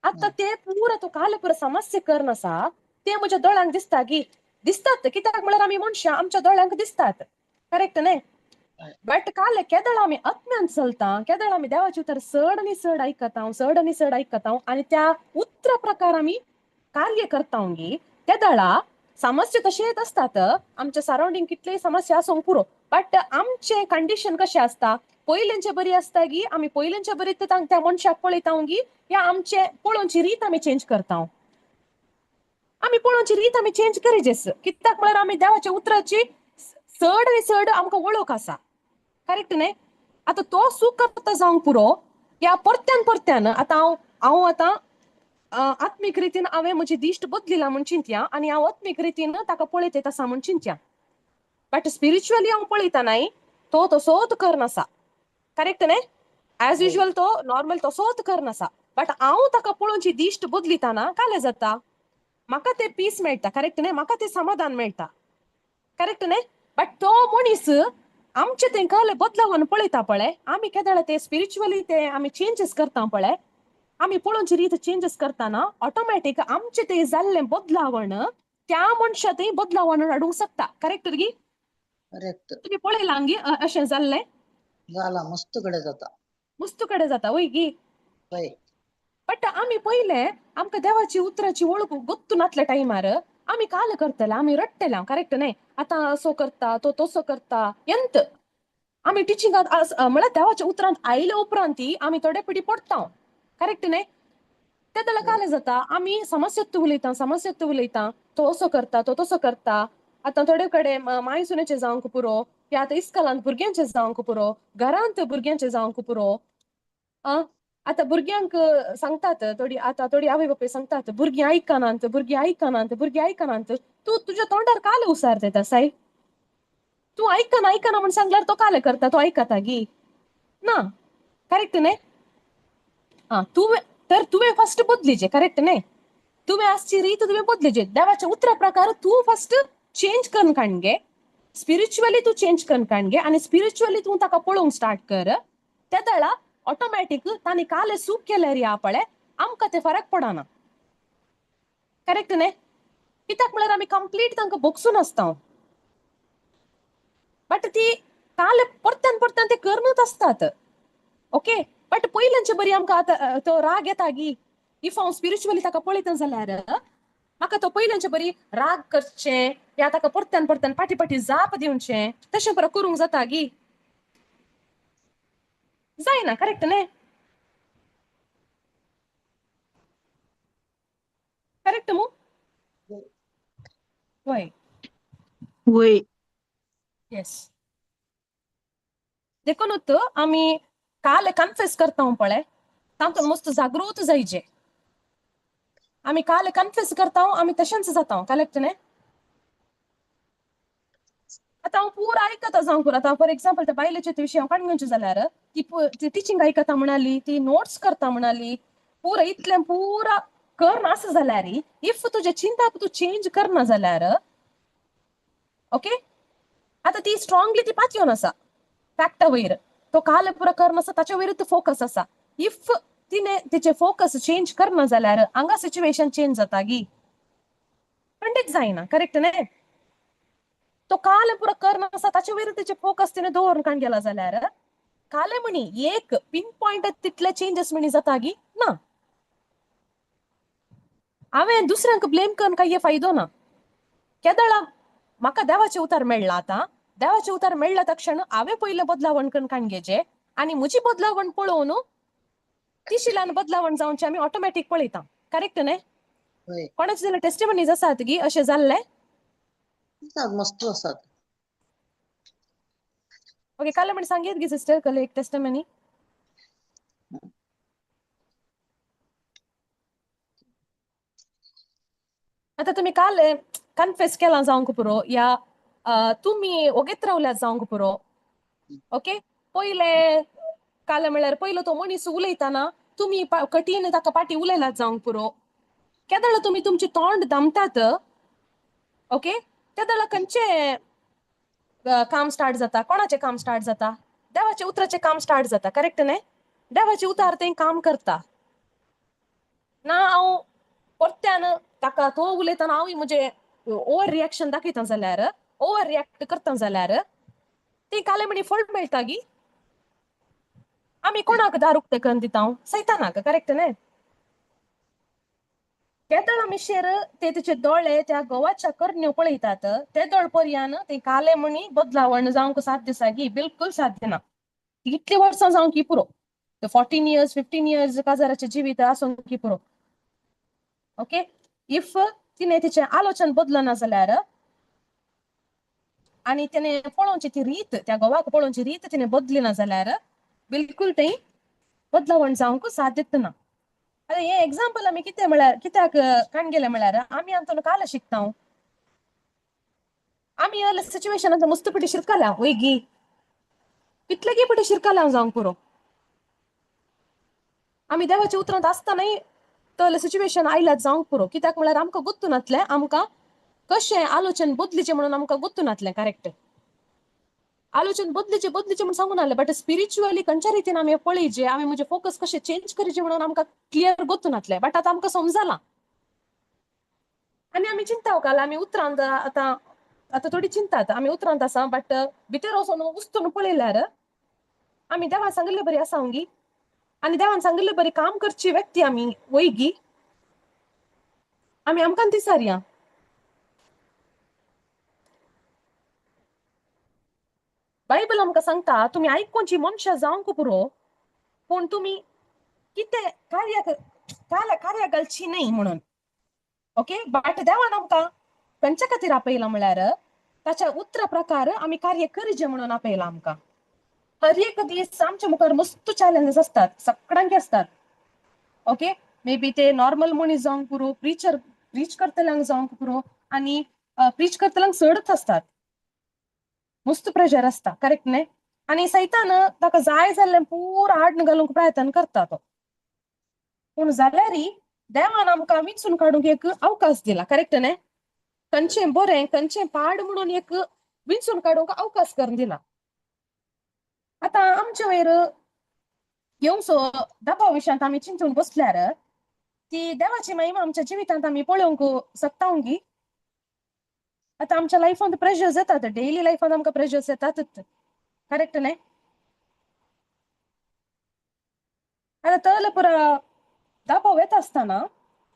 आतां ते पुरा तो काल पुरा समस्या करून आसा ते म्हज्या दोळ्यांक दिसता की दिसतात. कित्याक म्हळ्यार आमी मनशां आमच्या दोळ्यांक दिसतात, करेक्ट न्ही? बट काल केदळ आमी आत्म्यांत चलता, केदळ आमी देवाचें उतर चड आनी चड आयकता, चड आनी चड आयकता आनी त्या उतरा प्रकार आमी कार्य करता गी, तेदळा समस्या तशेंच आसतात आमच्या सरावंडींग कितलेय समस्या आसूंक पुरो, बट आमचें कंडिशन कशें आसता, पयलेंचे बरी आसता गी आमी पयलेंचे बरी त्या मनशाक पळयता गी या आमचे पळोवची रीत आमी चेंज करता? आमी पळोवची रीत आमी चेंज करीजेस, कित्याक म्हळ्यार आमी देवाच्या उतराची चड आनी चड आमकां वळख आसा, करेक्ट न्ही? आतां तो चूक करता जावंक पुरो या परत्यान परत्यान आतां हांव हांव आतां आत्मीक रितीन हांवें म्हजी दिश्ट बदलिला म्हूण चिंतया आनी हांव आत्मीक रितीन ताका पळयत आसा म्हूण चिंतया, बट स्पिरिच्युअली हांव पळयता न्हय तो तसोच करन आसा, करेक्ट न्ही? एज युजल तो नॉर्मल तसोच करन आसा, बट हांव ताका पळोवची दिश्ट बदलितना कालें जाता, म्हाका ते पीस मेळटा, करेक्ट न्ही? म्हाका ते समाधान मेळटा, करेक्ट न्ही? बट तो मनीस आमचे तें कळ्ळें बदलावन पळयता पळय, आमी केदळा ते स्पिरिच्युअली ते आमी चेंजीस करता पळय, आमी पळोवची रीत चेंजीस करतना ऑटोमॅटीक आमचे ते जाल्लें बदलावण त्या मनशांतय बदलावण हाडूंक शकता. करेक्ट गी? करेक्ट. तुमी पळयलां गी अशें जाल्लें? जाला, मस्त कडेन जाता. मस्त कडेन जाता वय गी? हय. बट आमी पयले आमकां देवाची उतराची वळख गोत्तू नातल्या टायमार आमी काल करतले, आमी रडटले. करेक्ट न्हय? आतां असो करता तो, तसो करता एंत आमी टिचिंगांत म्हळ्यार देवाच्या उतरांत आयले उपरांत आमी थोडे पिडी पडटा. करेक्ट न्हय? ते जाल्यार काल जाता आमी समस्यत्व उलयता, समस्यत्व उलयता, तो असो करता तो तसो करता. आतां थोडे कडेन माय सुनेचें जावंक पुरो, या आतां इस्कॉलांत भुरग्यांचें जावंक पुरो, घरांत भुरग्यांचें जावंक पुरो. आतां भुरग्यांक सांगतात थोडी, आतां थोडी आवय बापूय सांगतात भुरगीं आयकनात, भुरगीं आयकनात, भुरगीं आयकनात. तूं तुज्या तोंडार काल उसार दिता साय, तूं आयकना आयकना म्हूण सांगल्यार तो काल करता, तो आयकता गी ना? करेक्ट न्हय? आं, तुवें तर तुवें फर्स्ट बदलीचे. करेक्ट न्हय? तुवें आसची रीत तुवें बदलीचे. देवाच्या उतरा प्रकार तूं फर्स्ट चेंज करून काण गे, स्पिरिच्युअली तूं चेंज करून काण गे आनी स्पिरिच्युअली तूं ताका पळोवंक स्टार्ट कर. ते दळा ऑटोमॅटीक तांणी काल चूक केल्यार या पळय आमकां ते फरक पडना. करेक्ट न्हय? कित्याक म्हळ्यार आमी कंप्लीट तांकां बोगसून आसता. बट ती काल परत्यान परत्यान ते करनूच आसतात. ओके, बट पयल्यांचे बरी आमकां आतां तो राग येता गी. If हांव स्पिरिच्युअली ताका पळयता जाल्यार म्हाका तो पयल्यांचे बरी राग करचें या ताका परत्यान परत्यान फाटी फाटी जाप दिवचें तशें बरो करूंक जाता गी? जायना. करेक्ट न्हय? करेक्ट मू? वय. वय. येस, देखूनच आमी काल कन्फेस करता पळय तातूंत मस्त जागृत जायचे. आमी काल कन्फेस करता आमी तशेंच जाता. करेक्ट न्हय? आतां हांव पुरा आयकता जावंक पुरो. आतां फॉर एग्जाम्पल त्या बायलेचे विशय हांव काडून घेवचें जाल्यार ती टिचींग आयकता म्हणाली, ती नोट्स करता म्हणाली, पुरा इतलें पुरा कर आसा जाल्यार if तुजें चिंताप तूं चेंज करना जाल्यार ओके, आतां ती स्ट्रांगली ती पातयेवन आसा फॅक्टा वयर, तो काल पुरा कर आसा ताच्या वयर फोकस आसा. If तिणें तिचें फोकस चेंज करना जाल्यार हांगा सिच्युएशन चेंज जाता गी? खंडीत जायना. करेक्ट न्हय? तो काल पुरा कर आसा ताचे वयर तिचें फोकस तिणें दवरून काण गेला जाल्यार काले म्हणी एक पिन पॉयंट तितले चेंजीस म्हणी जाता गी? ना. हांवें दुसऱ्यांक ब्लेम करून कांय फायदो ना. केदळा म्हाका देवाचें उतर मेळ्ळां, आतां देवाचें उतर मेळ्ळा तक्षण हांवें पयलें बदलावण करून काण घेवचें आनी म्हजी बदलावण पळोवन तिशिलान बदलावण जावचें आमी ऑटोमॅटीक पळयता. करेक्ट न्हय? हय. कोणाचे जाल्यार टेस्टिमनीज आसात गी अशें जाल्लें? आसात, मस्त आसात. ओके, काल म्हण सांगयत गी सिस्टर कल एक टेस्टिमनी. आतां तुमी काल कन्फेस केलां जावंक पुरो या तुमी ओगेत रावल्यात जावंक पुरो. ओके, पयले काल म्हळ्यार पयलो तो मनीस उलयतना तुमी कठीण ताका फाटी उलयलात जावंक पुरो. केदळा तुमी तुमचें तोंड दामतात ओके, तेदळा खंयचें काम स्टार्ट जाता? कोणाचें काम स्टार्ट जाता? देवाचें उतराचें काम स्टार्ट जाता. करेक्ट न्हय? देवाचें उतार तें काम करता. ना हांव परत्यान ताका तो उलयतना हांवूय म्हजें ओवर रिएक्शन दाखयता जाल्यार, ओवर रिएक्ट करता जाल्यार ती काले म्हणी फळ मेळटा गी? आमी कोणाक दार उक्तें करून दिता? सैतानाक. करेक्ट न्हय? केदळ मिशेर ते तिचे दोळे त्या गोवाच्या करण्यो पळयतात ते दोळ पर्यान ते काले म्हणी बदलावण जावंक साध्य आसा गी? बिलकुल साध्य ना. कितलीं वर्सां जावंक की पुरो, 14 इयर्स 15 इयर्स काजाराचें जिवीत आसूंक की पुरो. ओके, if तिणें तिचें आलोचन बदलना जाल्यार आनी तिणें पळोवची ती रीत, त्या घोवाक पळोवची रीत तिणें बदली ना जाल्यार बिलकुल थंय बदलावण जावंक साध्यत ना. आतां हें एग्जाम्पल आमी कितें म्हळ्यार कित्याक काण गेले म्हळ्यार आमी आंतून काल शिकता. आमी असल्या सिच्युएशनांत मस्त पिटी शिरकाल्या वय गी, कितले गी पिटी शिरकाल्या जावंक पुरो. आमी देवाच्या उतरांत आसतनाय तसलें सिच्युएशन आयल्यात जावंक पुरो. कित्याक म्हळ्यार आमकां गोत्तू नातलें आमकां कशें आलोचन बदलीचें म्हणून आमकां गोत्तू नातलें. करेक्ट, आलोचन बदलीचें बदलीचें म्हणून सांगून आसलें, बट स्पिरिच्युअली खंयच्या रितीन आमी पळयचे, आमी म्हजें फोकस कशें चेंज करचें म्हणून आमकां क्लियर गोत्तू नातलें. बट आतां आमकां समजलां. आनी आमी चिंता काल आमी उतरांत आतां आतां थोडी चिंतात आमी उतरांत आसा, बट भितर वचून उस्तून पळयल्यार आमी देवान सांगिल्ले बरी आसा गी, आनी देवान सांगिल्ले बरी काम करची व्यक्ती आमी वयगी, आमी आमकां दिसारया. बायबल आमकां सांगता तुमी आयकुची मनशां जावंक पुरो, पूण तुमी कितें कार्य कार्या घालची न्हय म्हणून. ओके, बट देवान आमकां खंयच्या खातीर आपयला म्हळ्यार ताच्या उतरा प्रकार आमी कार्य करचें म्हणून आपयला आमकां. हर एक दीस आमच्या मुखार मस्त चॅलेंजीस आसतात, सगळ्यांक आसतात. ओके, मे बी ते नॉर्मल मनीस जावंक पुरो, प्रिचर प्रीच करतल्यांक जावंक पुरो, आनी प्रीच करतल्यांक चडच आसतात, मस्त प्रेशर आसता, करेक्ट न्हय? आनी सैतान ताका जाय जाल्लें पुरो हाडून घालूंक प्रयत्न करता तो. पूण जाल्यारय देवान आमकां विंचून काडूंक एक अवकाश दिला, करेक्ट न्हय? खंयचें बरें खंयचें पाड म्हणून एक विंचून काडूंक अवकाश करून दिला. आतां आमचे वयर येवचो दबाव विशयांत आमी चिंतून बसल्यार ती देवाची महिमा आमच्या जिवितांत आमी पळोवंक शकता गी. आतां आमच्या लायफांत प्रेशर्स येतात, डेली लायफांत आमकां प्रेशर्स येतातच, करेक्ट न्हय? आतां तल पुरा दबाव येता आसतना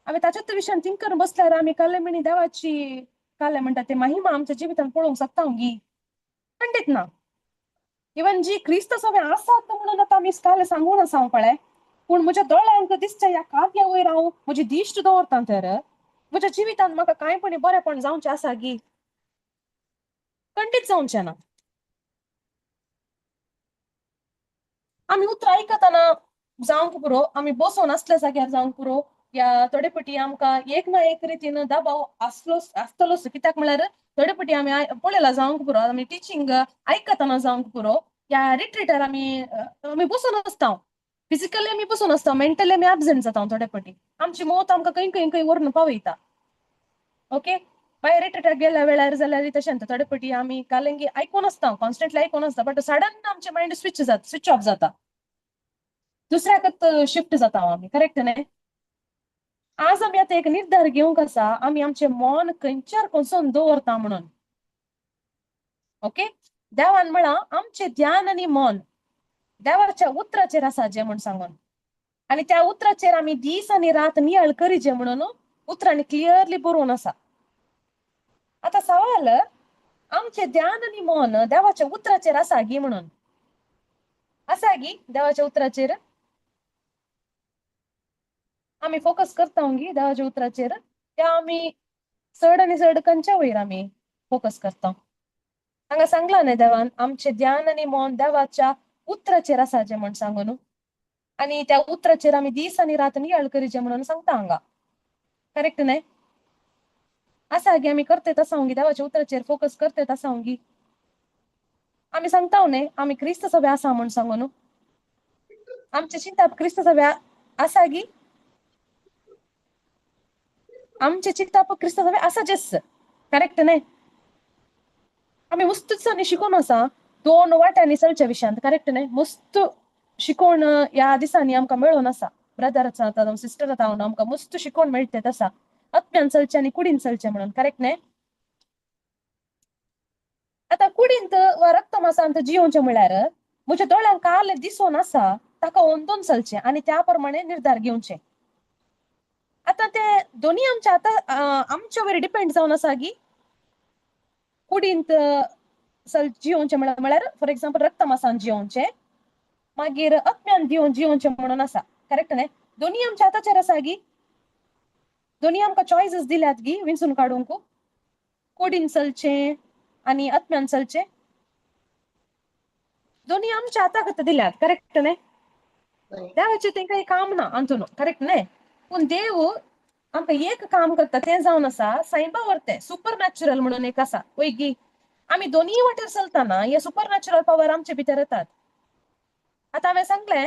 आमी ताच्याच विशयान थिंक करून बसल्यार आमी कालेमिणी देवाची काले म्हणटा ते महिमा आमच्या जिवितांत पळोवंक शकता गी? खंडीत ना. इवन जी क्रिस्त सगळे आसात म्हणून आतां आमी काले सांगून आसा हांव पळय, पूण म्हज्या दोळ्यांक दिसच्या ह्या कार्या वयर हांव म्हजी दिश्ट दवरता तर म्हज्या जिवितांत म्हाका कांय पण बरेंपण जावचें आसा गी? खंडीत जावचें ना. आमी उतरां आयकतना जावंक पुरो, आमी बसोन आसल्या जाग्यार जावंक पुरो, या थोडे फावटी आमकां एक ना एक रितीन दबाव आसलो आसतलोच. कित्याक म्हळ्यार थोडे फावटी आमी पळयला जावंक पुरो, आमी टिचींग आयकतना जावंक पुरो, या रिट्रीटार आमी आमी बसून आसता, फिजिकली आमी बसून आसता, मेंटली आमी एबसेंट जाता थोडे फावटी, आमची मौत आमकां खंय खंय खंय व्हरून पावयता. ओके, मागीर रिट्रीटाक गेल्या वेळार जाल्यार तशें थोडे फावटी आमी कालेंगी आयकून आसता, कॉन्स्टंटली आयकून आसता, बट सडन आमचें मायंड स्विच जाता, स्विच ऑफ जाता, दुसऱ्याकच शिफ्ट जाता आमी, करेक्ट न्हय? आज आमी आतां एक निर्धार घेवंक आसा, आमी आमचें मन खंयच्यार कोसोन दवरता म्हणून. ओके, देवान म्हळां आमचें ध्यान आनी मन देवाच्या उतराचेर आसा जें म्हूण सांगून, आनी त्या उतराचेर आमी दीस आनी रात नियाळ करीजे म्हणून उतरांनी क्लियरली बरोवन आसा. आतां सवाल आमचें ध्यान आनी मन देवाच्या उतराचेर आसा गी म्हणून, आसा गी देवाच्या उतराचेर आमी फोकस करता गी देवाच्या उतराचेर, त्या आमी चड आनी चड खंयच्या वयर आमी फोकस करता? हांगा सांगलां न्हय देवान आमचें ध्यान आनी मन देवाच्या उतराचेर आसा जें म्हूण सांगून, आनी त्या उतराचेर आमी दीस आनी रात नियाळ करीचे म्हणून सांगता हांगा, करेक्ट न्हय? आसा गी आमी करते आसा गी देवाच्या उतराचेर फोकस करते आसा गी? आमी सांगता न्हय आमी क्रिस्त सभे आसा म्हूण सांगून, आमचें चिंतप क्रिस्त सभे आसा गी? आमचें चिंतप क्रिस्त सभे आसा जेस, करेक्ट न्हय? आमी मस्त दिसांनी शिकोवन आसा दोन वाट्यांनी चलच्या विशयांत, करेक्ट न्हय? मस्त शिकोवण ह्या दिसांनी आमकां मेळून आसा, ब्रदर्स आतां सिस्टर आतां आमकां मस्त शिकोवण मेळटा आसा, आत्म्यान चलचें आनी कुडीन चलचें म्हणून, करेक्ट न्हय? आतां कुडींत वा रक्तमासांत जियोवचें म्हळ्यार म्हज्या दोळ्यांक काल दिसोन आसा ताका अंदून चलचें आनी त्या प्रमाणे निर्धार घेवचें. आतां ते दोनी आमच्या आतां आमच्या वयर डिपेंड जावन आसा की कुडींत चल जियोवचें म्हळ्यार फॉर एग्जाम्पल रक्तमासान जियोवचें, मागीर आत्म्यान दिवन जियोवचें म्हणून आसा, करेक्ट न्हय? दोनी आमच्या हाताचेर आसा गी, दोनी आमकां चॉयसीस दिल्यात गी विंचून काडूंक, कुडीन चलचें आनी आत्म्यान चलचें, दोनी आमच्या हाताक दिल्यात, करेक्ट न्हय? देवाचें तें कांय काम ना अंतून, करेक्ट न्हय? पूण देव आमकां एक काम करता तें जावन आसा सायबा व्हरतें सुपर नॅचरल म्हणून एक आसा वय गी, आमी दोनीय वाटेर चलतना हे सुपर नॅचरल पावर आमचे भितर येतात. आतां हांवें सांगलें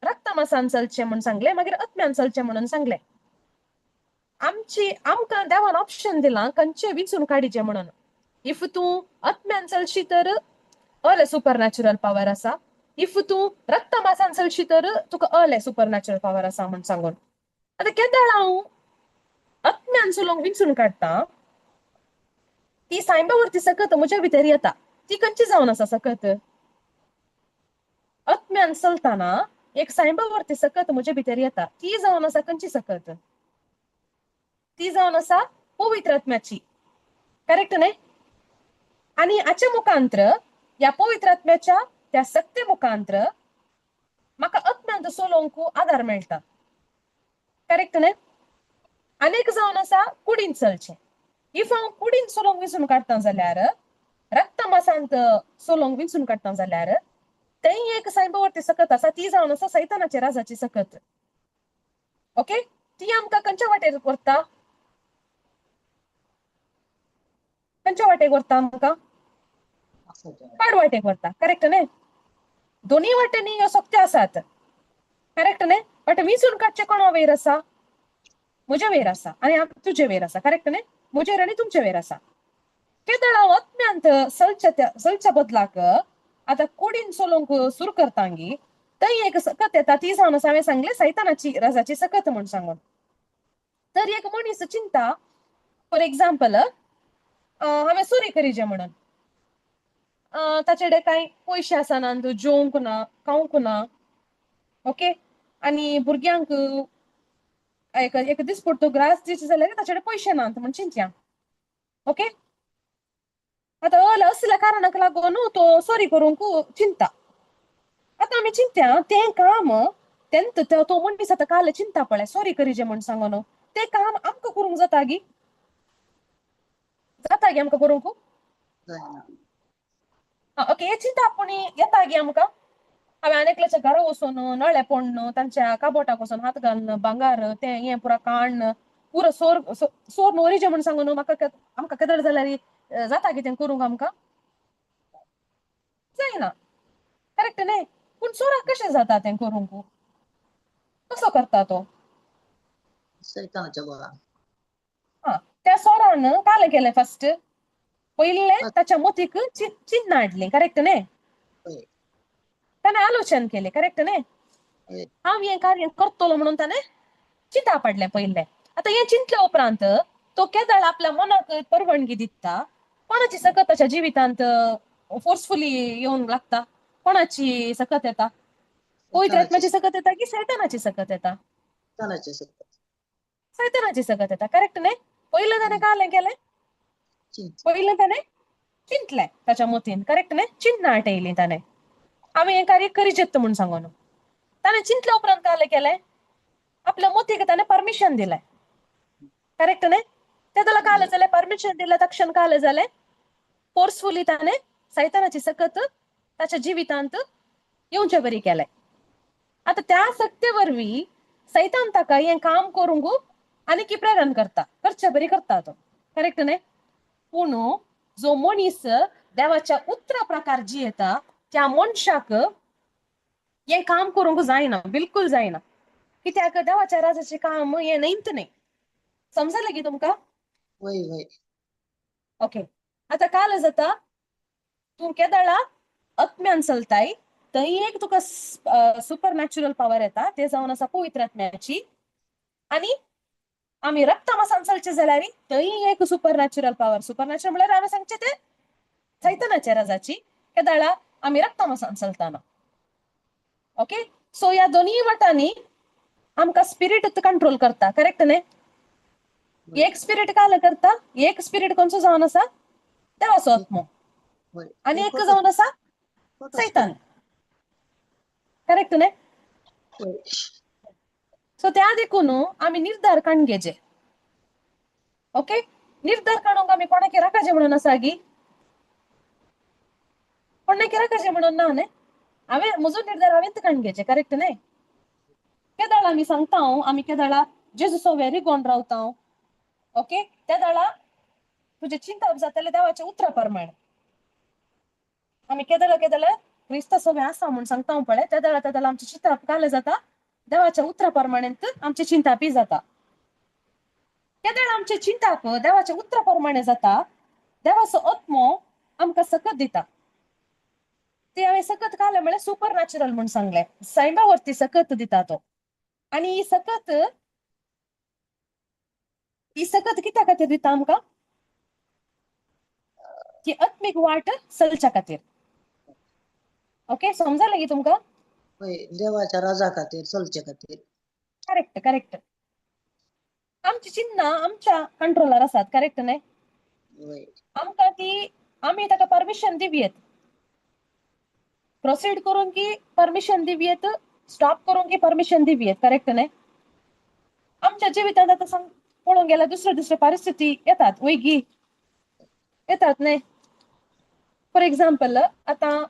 रक्तमासान चलचें म्हूण सांगलें, मागीर आत्म्यान चलचें म्हणून सांगलें. आमची आमकां देवान ऑप्शन दिलां खंयचें विंचून काडीचें म्हणून. If तूं आत्म्यान चलशी तर अले सुपर नॅचरल पावर आसा, if तूं रक्तमासान चलशी तर तुका अले सुपर नॅचरल पावर आसा म्हूण सांगून. आतां केदळ हांव आत्म्यान चलोवंक विंचून काडटा ती सायंबा वरती सकत म्हज्या भितर येता. ती खंयची जावन आसा सकत? आत्म्यान चलतना एक सायंबा वरती सकत म्हज्या भितर येता. ती जावन आसा खंयची सकत? ती जावन आसा पवित्र आत्म्याची. करेक्ट न्हय? आनी हाचे मुखांत्र ह्या पवित्र आत्म्याच्या त्या सक्ते मुखांत्र म्हाका आत्म्यांत चलोवंक आदार मेळटा. करेक्ट न्हय? आनीक जावन आसा कुडीन चलचें. If हांव कुडीन चलोवंक विंचून काडटा जाल्यार, रक्तमासांत चलोवंक विंचून काडटा जाल्यार थंय एक सायबा वरती सकत आसा, ती जावन आसा सैतानाच्या राजाची सकत. ओके, ती आमकां खंयच्या वाटेर व्हरता? खंयच्या वाटेक व्हरता आमकां? पाड वाटेक व्हरता. करेक्ट न्हय? दोनूय वाटेंनी ह्यो सक्त्यो आसात. करेक्ट न्हय? बट विंचून काडचें कोणा वयर आसा? म्हज्या वयर आसा आनी तुजे वयर आसा. करेक्ट न्हय? म्हजेर आनी तुमचे वयर आसा. केदळ हांव आत्म्यांत चलच्या चलच्या बदलाक आतां कुडीन चलोवंक सुरू करतांगी, थंय एक सकत येता, ती जावन आसा हांवें सांगलें सैतानाची रजाची सकत म्हूण सांगून. तर एक मनीस चिंता, फॉर एग्जाम्पल, हांवें चोरी करीजे म्हणून, ताचे कडेन कांय पयशे आसना, जेवंक ना, खावंक ना, ओके, आनी भुरग्यांक एक एक दिसपडतो ग्रास दिवचे जाल्यार ताचे कडेन पयशे नात म्हूण चिंतया. ओके, आतां असल्या कारणाक लागून तो चोरी करूंक चिंता. आतां आमी चिंत्या तें काम तेंत तो मनीस आतां काल चिंता पळय चोरी करीजे म्हूण सांगून, तें काम आमकां करूंक जाता गी? जाता गी आमकां करूंक? ओके, हे चिंता पूण येता गी आमकां? हांवें आनी एकल्याच्या घरा वचून नळे पडून तांच्या काबोटाक वचून हात घालून भांगार तें हें पुरा काण्ण पुरो सोर सोर नोरीचें म्हूण सांगून म्हाका आमकां केदळ जाल्यार जाता कितें करूंक आमकां? जायना. करेक्ट न्हय? पूण चोराक कशें जाता तें करूंक? कसो करता तो? सैतानाच्या बळान. हा, त्या सोरान कालें केलें फर्स्ट पयलें ताच्या मोतीक चिन्नां हाडलीं. करेक्ट न्हय? ताणें आलोचन केलें. करेक्ट न्हय? हांव हें कार्य करतलो म्हणून ताणें चिंता पडलें पयलें. आतां हें चिंतल्या उपरांत तो केदळ आपल्या मनाक परवानगी दिता, कोणाची सकत ताच्या जिवितांत फोर्सफुली येवंक लागता? कोणाची सकत येता? पवित्र आत्म्याची सकत येता की सैतानाची सकत येता? सैतानाची सकत. सैतानाची सकत येता. करेक्ट न्हय? पयलें ताणें कालें केलें, पयलें ताणें चिंतलें ताच्या मतीन. करेक्ट न्हय? चिंतना आटयलीं ताणें, हांवें हें कार्य करीचें म्हूण सांगून. ताणें चिंतल्या उपरांत कालें केलें, आपल्या मोतीक ताणें परमिशन दिलें. करेक्ट न्हय? तें जाल्यार कालें जालें, परमिशन दिलें तक्षण कालें जालें, फोर्सफुली ताणें सैतानाची सकत ताच्या जिवितांत येवचे बरी केलें. आतां त्या सक्ते वरवीं सैतान ताका हें काम करूंक आनीक प्रेरण करता, करचे बरी करता तो. करेक्ट न्हय? पूण जो मनीस देवाच्या उतरा प्रकार जियेता त्या मनशाक हें काम करूंक जायना, बिलकुल जायना. कित्याक देवाच्या राजाचें काम हें न्हयत न्हय. समजलें की तुमकां? वय वय. ओके, आतां काल जाता तूं केदळा आत्म्यान चलताय, थंय एक तुका सुपर नॅचरल पावर येता, ते जावन आसा पवित्र आत्म्याची. आनी आमी रक्तमासान चलचें जाल्यार थंय एक super natural power, super natural म्हणल्यार हांवें सांगचें तें सैतानाच्या राजाची, केदळा आमी रक्तमासान चलताना. ओके, सो ह्या दोनूय वाटांनी आमकां स्पिरीट कंट्रोल करता. करेक्ट न्हय? एक स्पिरीट काल करता, एक स्पिरीट खंयचो जावन आसा? देवाचो आत्मो. आनी एक जावन आसा सैतान. करेक्ट न्हय? सो त्या देखून आमी निर्धार काडून घेचे. ओके, निर्धार काडूंक आमी कोणाक राखाचें म्हणून आसा गी? कोणाक राखाचें म्हणून ना न्हय? हांवें म्हजो निर्धार हांवेंच काडून घेचे. करेक्ट न्हय? केदळा आमी सांगता, आमी केदळा जेजूसो वेरी गोन रावता. ओके, त्या दळा तुजें चिंतप जातलें देवाच्या उतरा प्रमाण. आमी केदळा केदळा क्रिस्ता सगळें आसा म्हूण सांगता पळय, त्या दळा त्या दळा आमचें चिंतप कालें जाता देवाच्या उतरा प्रमाणे, आमचें चिंतापी जाता. केदळा आमचें चिंताप देवाच्या उतरा प्रमाणे जाता, देवाचो आत्मो आमकां सकत दिता. ती हांवें सकत कालें म्हळ्यार सुपर नॅचरल म्हूण सांगलें, सैमा वरती सकत दिता तो. आनी ही सकत ती सकत कित्या खातीर दिता आमकां? ती आत्मीक वाट चलच्या खातीर. ओके, समजलें की तुमकां? हय, देवाच्या राजा खातीर चलचे खातीर. Correct correct. आमची चिन्नां आमच्या कंट्रोलार आसात, करेक्ट न्हय? हय. आमकां ती आमी ताका परमिशन दिवयेत प्रोसीड करूंक की परमिशन दिवयेत, स्टॉप करूंक की परमिशन दिवयेत, करेक्ट न्हय? आमच्या जिवितांत आतां सांग पळोवंक गेल्यार दुसऱ्यो दुसऱ्यो परिस्थिती येतात वयगी येतात न्हय? फॉर एग्जाम्पल, आतां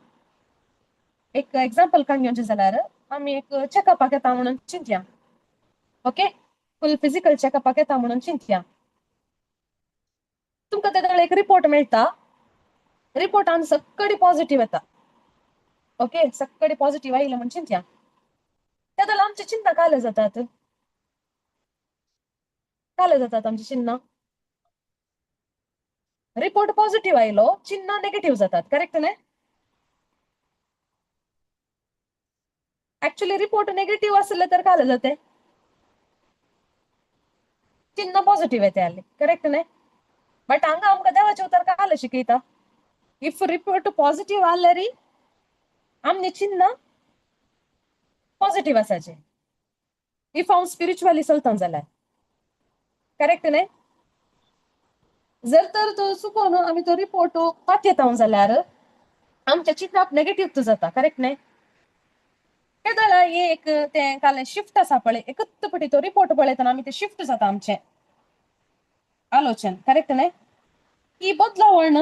एक एग्जाम्पल काडून घेवचें जाल्यार आमी एक चॅकअपाक येता म्हणून चिंतया. ओके, फूल फिजिकल चॅकअपाक येता म्हणून चिंतया. तुमकां तेन्ना एक रिपोर्ट मेळटा, रिपोर्टान सक्कडी पॉझिटिव्ह येता. ओके, सक्कडी पॉझिटिव्ह आयलें म्हूण चिंतया. तेन्ना आमची चिंता काले जातात, काले जातात आमची चिन्नां. रिपोर्ट पॉझिटिव्ह आयलो, चिन्नां नेगेटिव्ह जातात, करेक्ट न्हय? ऍक्च्युली रिपोर्ट नेगेटिव्ह आसले तर काले जाते, चिन्ह पॉझिटिव्ह येते आले, करेक्ट न्हय? बट हांगा आमकां देवाचें उतर काले शिकयता, if report positive आसल्यार आमचे चिन्ह पॉझिटिव्ह आसाचे, if हांव स्पिरिच्युअली चलता जाल्यार, करेक्ट न्हय? जर तर तो चुकोन आमी तो रिपोर्ट पातयेता जाल्यार आमच्या चिंतप नेगेटिव्ह जाता, करेक्ट न्हय? केदळा एक तें काल शिफ्ट आसा पळय, एकच पटी तो रिपोर्ट पळयतना आमी ते शिफ्ट जाता आमचें आलोचन, करेक्ट न्हय? ही बदलावण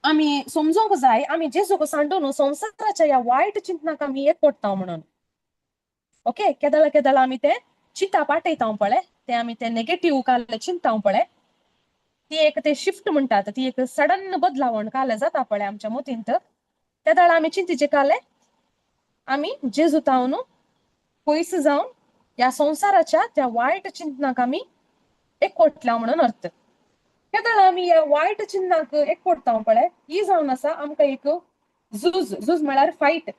आमी समजूंक जाय, आमी जेजूक सांडून संवसाराच्या ह्या वायट चिंतनाक आमी एक पडटा म्हणून. ओके, केदळा केदळा आमी ते चिंता पाटयता पळय, ते आमी ते नेगेटिव्ह काल चिंता पळय, ती एक ते शिफ्ट म्हणटात, ती एक सडन बदलावण काल जाता पळय आमच्या मतींत. तेदळा आमी चिंतीचे काले आमी जेजू तावन पयस जावन ह्या संवसाराच्या त्या वायट चिंतनाक आमी एकवटल्या म्हणून अर्थ. केदळा आमी ह्या वायट चिन्नाक एकवटता पळय, ही जावन आसा आमकां एक झूज, झूज म्हळ्यार फायट.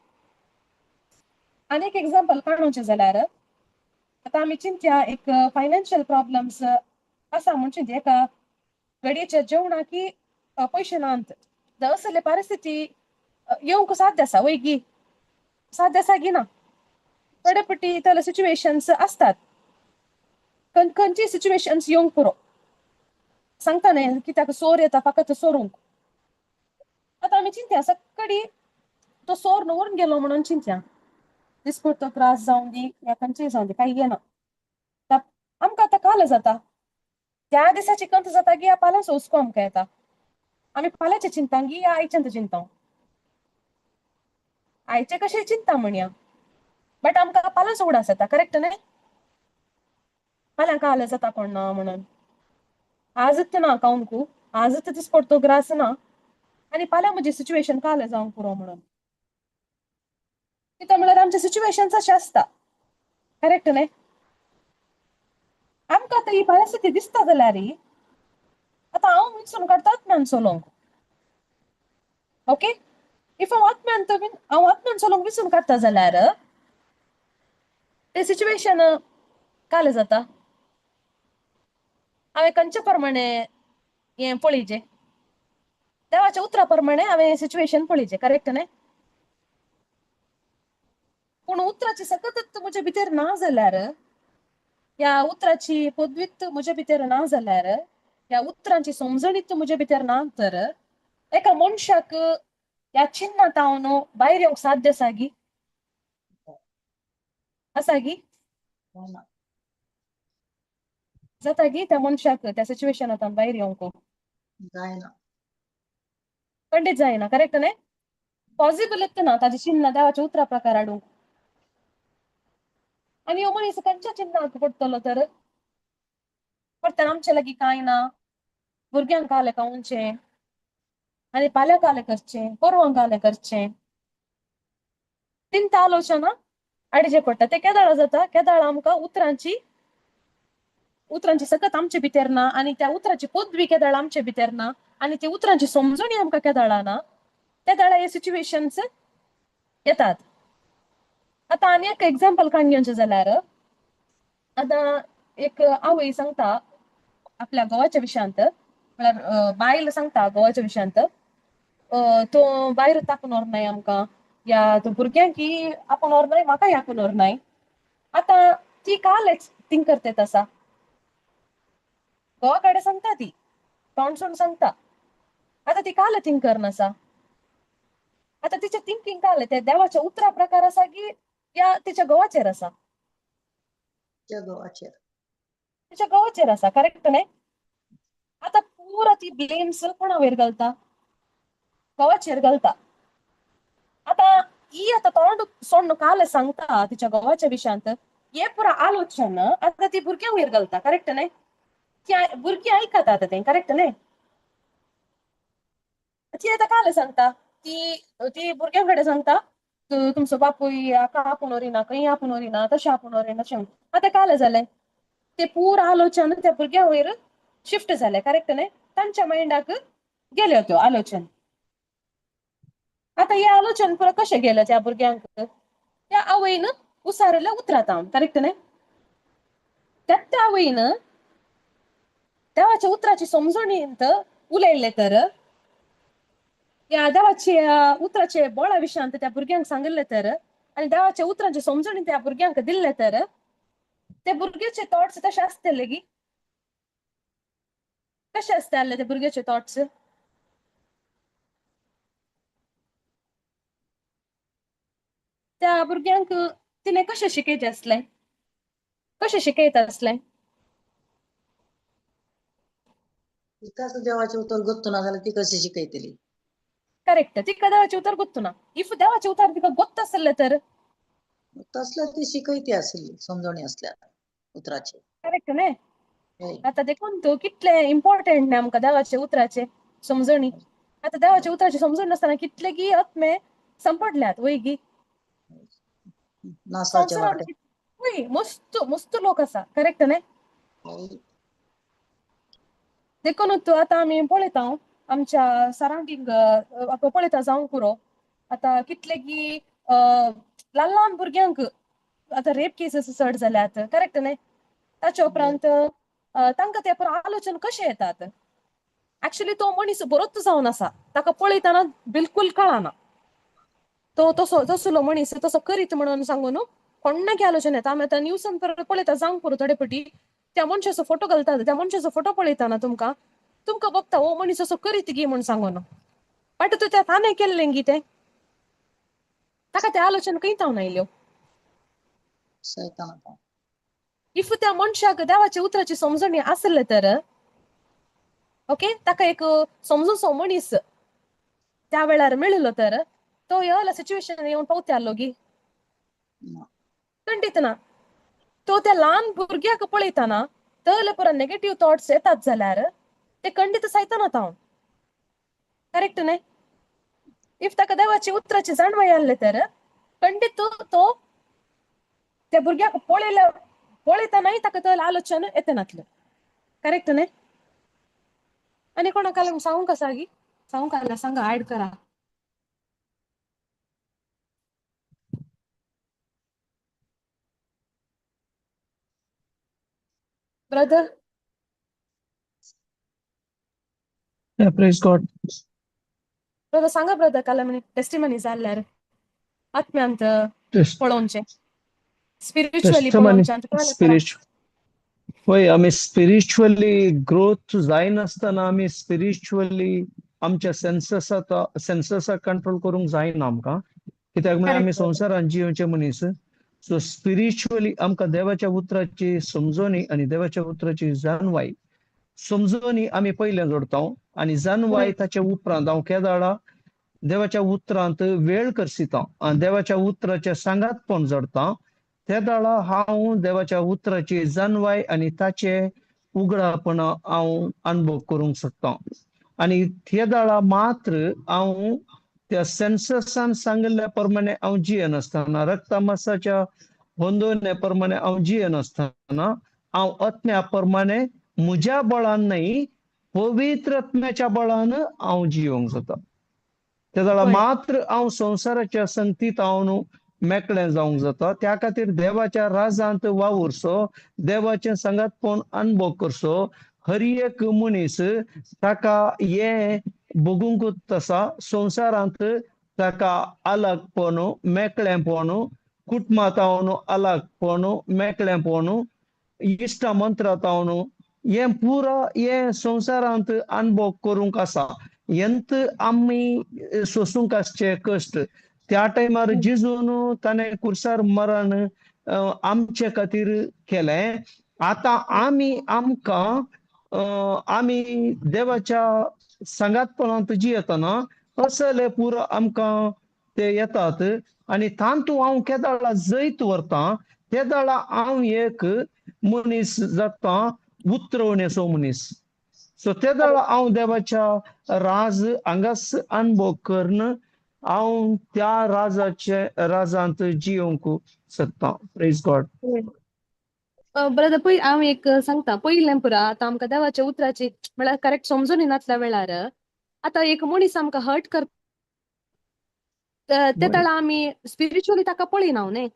आनी एक एग्जाम्पल काडूचें जाल्यार आतां आमी चिंतया एक फायनान्शियल प्रॉब्लम्स आसा म्हूण चिंतया, एका घडयेच्या जेवणाकी पयशे नात, असले परिस्थिती येवंक साध्य आसा वय गी? साध्य आसा गी ना? थोडे पटी तसले सिच्युएशन्स आसतात, खंयची सिच्युएशन्स येवंक पुरो सांगता न्हय, कित्याक सोर येता फकत सोरूंक. आतां आमी चिंतया सक्कडी तो सोर व्हरून गेलो म्हणून चिंतया, दिसपट्टो तो त्रास जावं दी या खंयचेय जावं दी, कांय येना. आमकां आतां काल जाता त्या दिसाची कंत जाता की ह्या फाल्यांचो हुस्को आमकां येता, आमी फाल्यांचें चिंता गी या आयचें चिंता, आयचें कशें चिंता म्हणया, बट आमकां फाल्यांचो उगडास येता, करेक्ट न्हय? फाल्यां काल जाता कोण ना म्हणून, आजच ना कावंकू, आजच दिसपट्टो ग्रास ना आनी फाल्यां म्हजी सिच्युएशन काल जावंक पुरो म्हणून. कित्याक म्हळ्यार आमचे सिच्युएशन अशें आसता, करेक्ट न्हय? आमकां आतां ही परिस्थिती दिसता जाल्यार आतां हांव विचून काडटा आत्म्यान चलोवंक. ओके, if हांव आत्म्यान हांव आत्म्यान चलोवंक विचून काडटा जाल्यार ते सिच्युएशन काल जाता, हांवें खंयच्या प्रमाणे हें पळयचें, देवाच्या उतरा प्रमाणे हांवें सिच्युएशन पळयचें, करेक्ट न्हय? पूण उतराची सकत म्हजे भितर ना जाल्यार, ह्या उतराची पदवीत म्हजे भितर ना जाल्यार, ह्या उतरांची समजणीत म्हजे भितर ना तर एका मनशाक ह्या चिन्ना तावन भायर येवंक साध्य आसा गी? आसा गी? जाता गी त्या मनशाक त्या सिच्युएशनांत भायर येवंक? जायना. खंडीत जायना, करेक्ट न्हय? पॉसिबल ना ताजी चिन्ह देवाच्या उतरा प्रकार हाडूंक. आनी हो मनीस खंयच्या चिन्नाक पडटलो तर? परत्यान आमचे लागीं कांय ना, भुरग्यांक कालें खावचें आनी फाल्यां कालें करचें, परवां कालें करचें, तिंता आलोचना हाडचें पडटा. तें केदळा जाता, केदळा आमकां उतरांची उतरांची सकत आमचे भितर ना आनी त्या उतराची पदवी केदळा आमचे भितर ना आनी ती उतरांची समजणी आमकां केदळा ना, तेदळा हे सिच्युएशन्स येतात. आतां आनी एक एग्जाम्पल काडून घेवचें जाल्यार आतां एक आवय सांगता आपल्या घोवाच्या विशयांत, म्हळ्यार बायल सांगता घोवाच्या विशयांत, तो भायर आपूण व्हरनाय आमकां, या तो भुरग्यांक आपूण व्हरनाय, म्हाकाय आपूण व्हरनाय. आतां ती काल थिंक करतेत आसा, घोवा कडेन सांगता, ती तोंडसून सांगता. आतां ती काल थिंक करनासा. आतां तिचें थिंकींग काल ते देवाच्या उतरा प्रकार आसा की या तिच्या घोवाचेर आसा? घोवाचेर. तिच्या घोवाचेर आसा, करेक्ट न्ही? आतां पुरा ती ब्लेम्स कोणा वयर घालता? घोवाचेर घालता. आतां ही आतां तोंड सोडून काल सांगता तिच्या घोवाच्या विशयांत, हे पुरा आलोचन आतां ती भुरग्यां वयर घालता, करेक्ट न्ही? ती भुरगीं आयकता आतां तें, करेक्ट न्ही? ती आतां काल सांगता, ती ती भुरग्यां कडेन सांगता, तुमचो बापूय हाका आपूण व्हरिना, खंय आपूण व्हरिना, तशें आपूण व्हरिना, तशें. आतां काल जालें ते पूरा आलोचन त्या भुरग्यां वयर शिफ्ट जालें, करेक्ट न्ही? तांच्या मायंडाक गेल्यो त्यो आलोचन. आतां हे आलोचन पुरा कशें गेलें त्या भुरग्यांक? त्या आवयन उसारल्या उतरात, करेक्ट न्ही? त्या त्या आवयन देवाच्या उतराची समजणींत उलयल्लें तर, या देवाच्या उतराचे बोळा विशयांत त्या भुरग्यांक सांगिल्लें तर, आनी देवाच्या उतरांची समजणी त्या भुरग्यांक दिल्लें तर, ते भुरग्याचे थॉट्स तशे आसतले गी? कशे आसताले ते भुरग्याचे थॉट्स? त्या भुरग्यांक तिणें कशें शिकयचें आसलें? कशें शिकयता आसलें? तिकाच देवाचें उतर गोत्तू ना जाल्यार ती कशी शिकयतली? करेक्ट, तिका देवाचें उतर गोत्तू ना. If देवाचें उतर तिका गोत्त आसलें तर तसल्यार ती शिकयती आसली, समजणी आसल्यार उतराचे. करेक्ट न्ही? आतां देखून तो कितलें इम्पॉर्टंट न्ही आमकां देवाचे उतराचे समजणी. आतां देवाच्या उतराची समजून नासतना कितले गी आत्मे संपडल्यात वय गी नासाच्या संवसारांत. वाटे. वय, मस्त मस्त लोक आसा, करेक्ट न्ही? देखून तूं आतां आमी पळयता आमच्या सरावंडींग पळयता जावंक पुरो, आतां कितले की ल्हान ल्हान भुरग्यांक आतां रेप केसीस चड जाल्यात, करेक्ट न्ही? ताच्या उपरांत तांकां ते पुरो आलोचन कशें येतात? एक्चुली तो मनीस बरोच जावन आसा, ताका पळयतना बिलकूल कळना तो तसो तसलो मनीस तसो करीत म्हणून सांगून कोणाक आलोचन येता. आमी आतां न्यूसान परत पळयता जावंक पुरो, थोडे फावटी त्या मनशाचो फोटो घालतात, त्या मनशाचो फोटो पळयतना तुमकां तुमकां बघता हो मनीस असो करीत गी म्हूण सांगून, बट तूं त्या ताणें केल्लें गी तें, ताका तें आलोचन खंय तावन आयल्यो? If त्या मनशाक देवाच्या उतराची समजणी आसले तर ओके, ताका एक समजून मनीस त्या वेळार मेळिल्लो तर तो ह्या सिच्युएशन येवन पावतालो गी? खंडीत ना. तो त्या ल्हान भुरग्याक पळयतना तले पुरा नेगेटीव थॉट्स येतात जाल्यार ते खंडीत सायतना हांव, करेक्ट न्ही? If ताका देवाची उतराची जाणवाय आसले तर खंडीत तो त्या भुरग्याक पळयल्या पळयतनाय ताका तो आलोचन येतनातलें, करेक्ट न्ही? आनी कोणाक सांगूंक आसा गी? सांगूंक आसल्यार सांगा, ऍड करा. Brother. Yeah, praise God. Brother सांगा ब्रदर, काल आमी टेस्टिमनी जाल्यार आत्म्यांत पळोवचें, स्पिरिच्युअली Testimony, पळोवचें. spiritual. वय, आमी स्पिरिच्युअली ग्रोथ जायनासतना आमी स्पिरिच्युअली आमच्या सेन्ससाक कंट्रोल करूंक जायना आमकां, कित्याक म्हळ्यार आमी संवसारांत जियोवचे मनीस. सो स्पिरिच्युअली आमकां देवाच्या उतराची समजणी आनी देवाच्या उतराची जाणवाय, समजणी आमी पयलें जोडता आनी जाणवाय ताच्या उपरांत हांव केदाळा देवाच्या उतरांत वेळ करसिता आनी देवाच्या उतराच्या सांगातपण जोडता, त्या दाळा हांव देवाच्या उतराची जाणवाय आनी ताचे उगडापण हांव अनुभव करूंक शकता. आनी त्या दाळा मात्र हांव त्या सेन्ससान सांगिल्ल्या प्रमाणे हांव जियेनासतना, रक्तमासाच्या होंदोवणे प्रमाणे हांव जियेनासतना, हांव आत्म्या प्रमाणे म्हज्या बळान न्हय पवित्र आत्म्याच्या बळान हांव जियोंक जाता. त्या जाल्यार मात्र हांव संवसाराच्या संगतीत हांव न्हू मेकळें जावंक जाता. त्या खातीर देवाच्या राजांत वावुरचो, देवाचें सांगातपण अनुभव करचो. हर एक मनीस ताका हें भोगूंकूच आसा. संवसारांत ताका अलगपण, मेकळेपण, कुटुंबांत अलगपण, मेकळेपण, इश्ट मंत्रांत हें पुरा हें संवसारांत अनुभव करूंक आसा. हेंत आमी सोसूंक आसचे कश्ट. त्या टायमार जेजून ताणें कुर्सार मरण आमचे खातीर केलें. आतां आमी आमकां आमी देवाच्या सांगातपणांत जियेतना असले पुरो आमकां ते येतात आनी तातूंत हांव केदाळा जैत व्हरता तेदाळा हांव एक मनीस जाता, उतरवणेचो मनीस. सो तेदाळा हांव देवाच्या राज हांगाच अनुभव करून हांव त्या राजाचे राजांत जियोंक शकता. Praise God. Brother पळय हांव एक सांगता, पयलें पुरा आतां आमकां देवाच्या उतराची म्हळ्यार करेक्ट समजून येनातल्या वेळार आतां एक मनीस आमकां हर्ट करता ते वेळार आमी स्पिरिच्युअली ताका पळयना न्ही,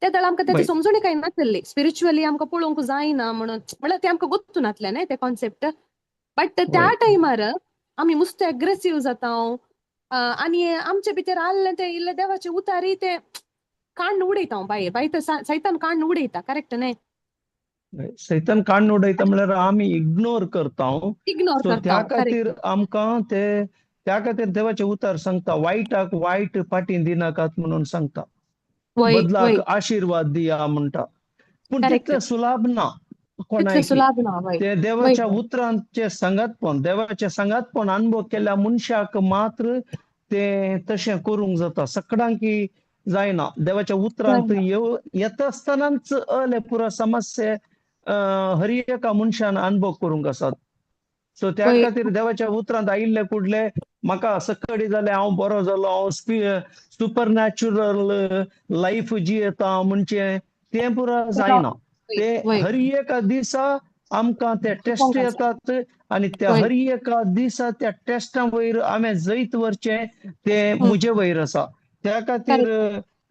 ते वेळार आमकां तेची समजून कांय नासली, स्पिरिच्युअली आमकां पळोवंक जायना म्हणून, म्हळ्यार ते आमकां गोत्तू नासलें न्ही ते कॉन्सेप्ट. बट त्या टायमार आमी मुस्त एग्रेसीव जाता आनी आमचे भितर आहलें तें इल्लें देवाचे उतारी ते काण्ण उडयता बाय बाय सैतान काण्ण उडयता, करेक्ट न्ही? सैतान काण्ण उडयता म्हणल्यार आमी इग्नोर करता. इग्नोर सो त्या खातीर आमकां ते त्या खातीर देवाचे उतर सांगता, वायटाक वायट फाटीं दिनाकात म्हणून सांगता, बदलाक आशिर्वाद दिया म्हणटा. पूण तितलें सुलाभ ना कोणाक. ते देवाच्या उतरांचे सांगातपण, देवाचे सांगातपण अनुभव केल्या मनशाक मात्र ते तशें करूंक जाता, सगळ्यांकी जायना. देवाच्या उतरांत येता आसतनाच अले पुरा समस्या हर एका मनशान अनुभव करूंक आसात. सो त्या खातीर देवाच्या उतरांत आयिल्ले कुडले म्हाका सकडी जालें, हांव बरो जालो, हांव सुपर नॅचरल लायफ जियेता म्हणजे तें पुरा जायना. ते हर एका दिसा आमकां ते टेस्ट येतात आनी त्या हर एका दिसा त्या टेस्टा वयर आमी जैत व्हरचें तें म्हजे वयर आसा. त्या खातीर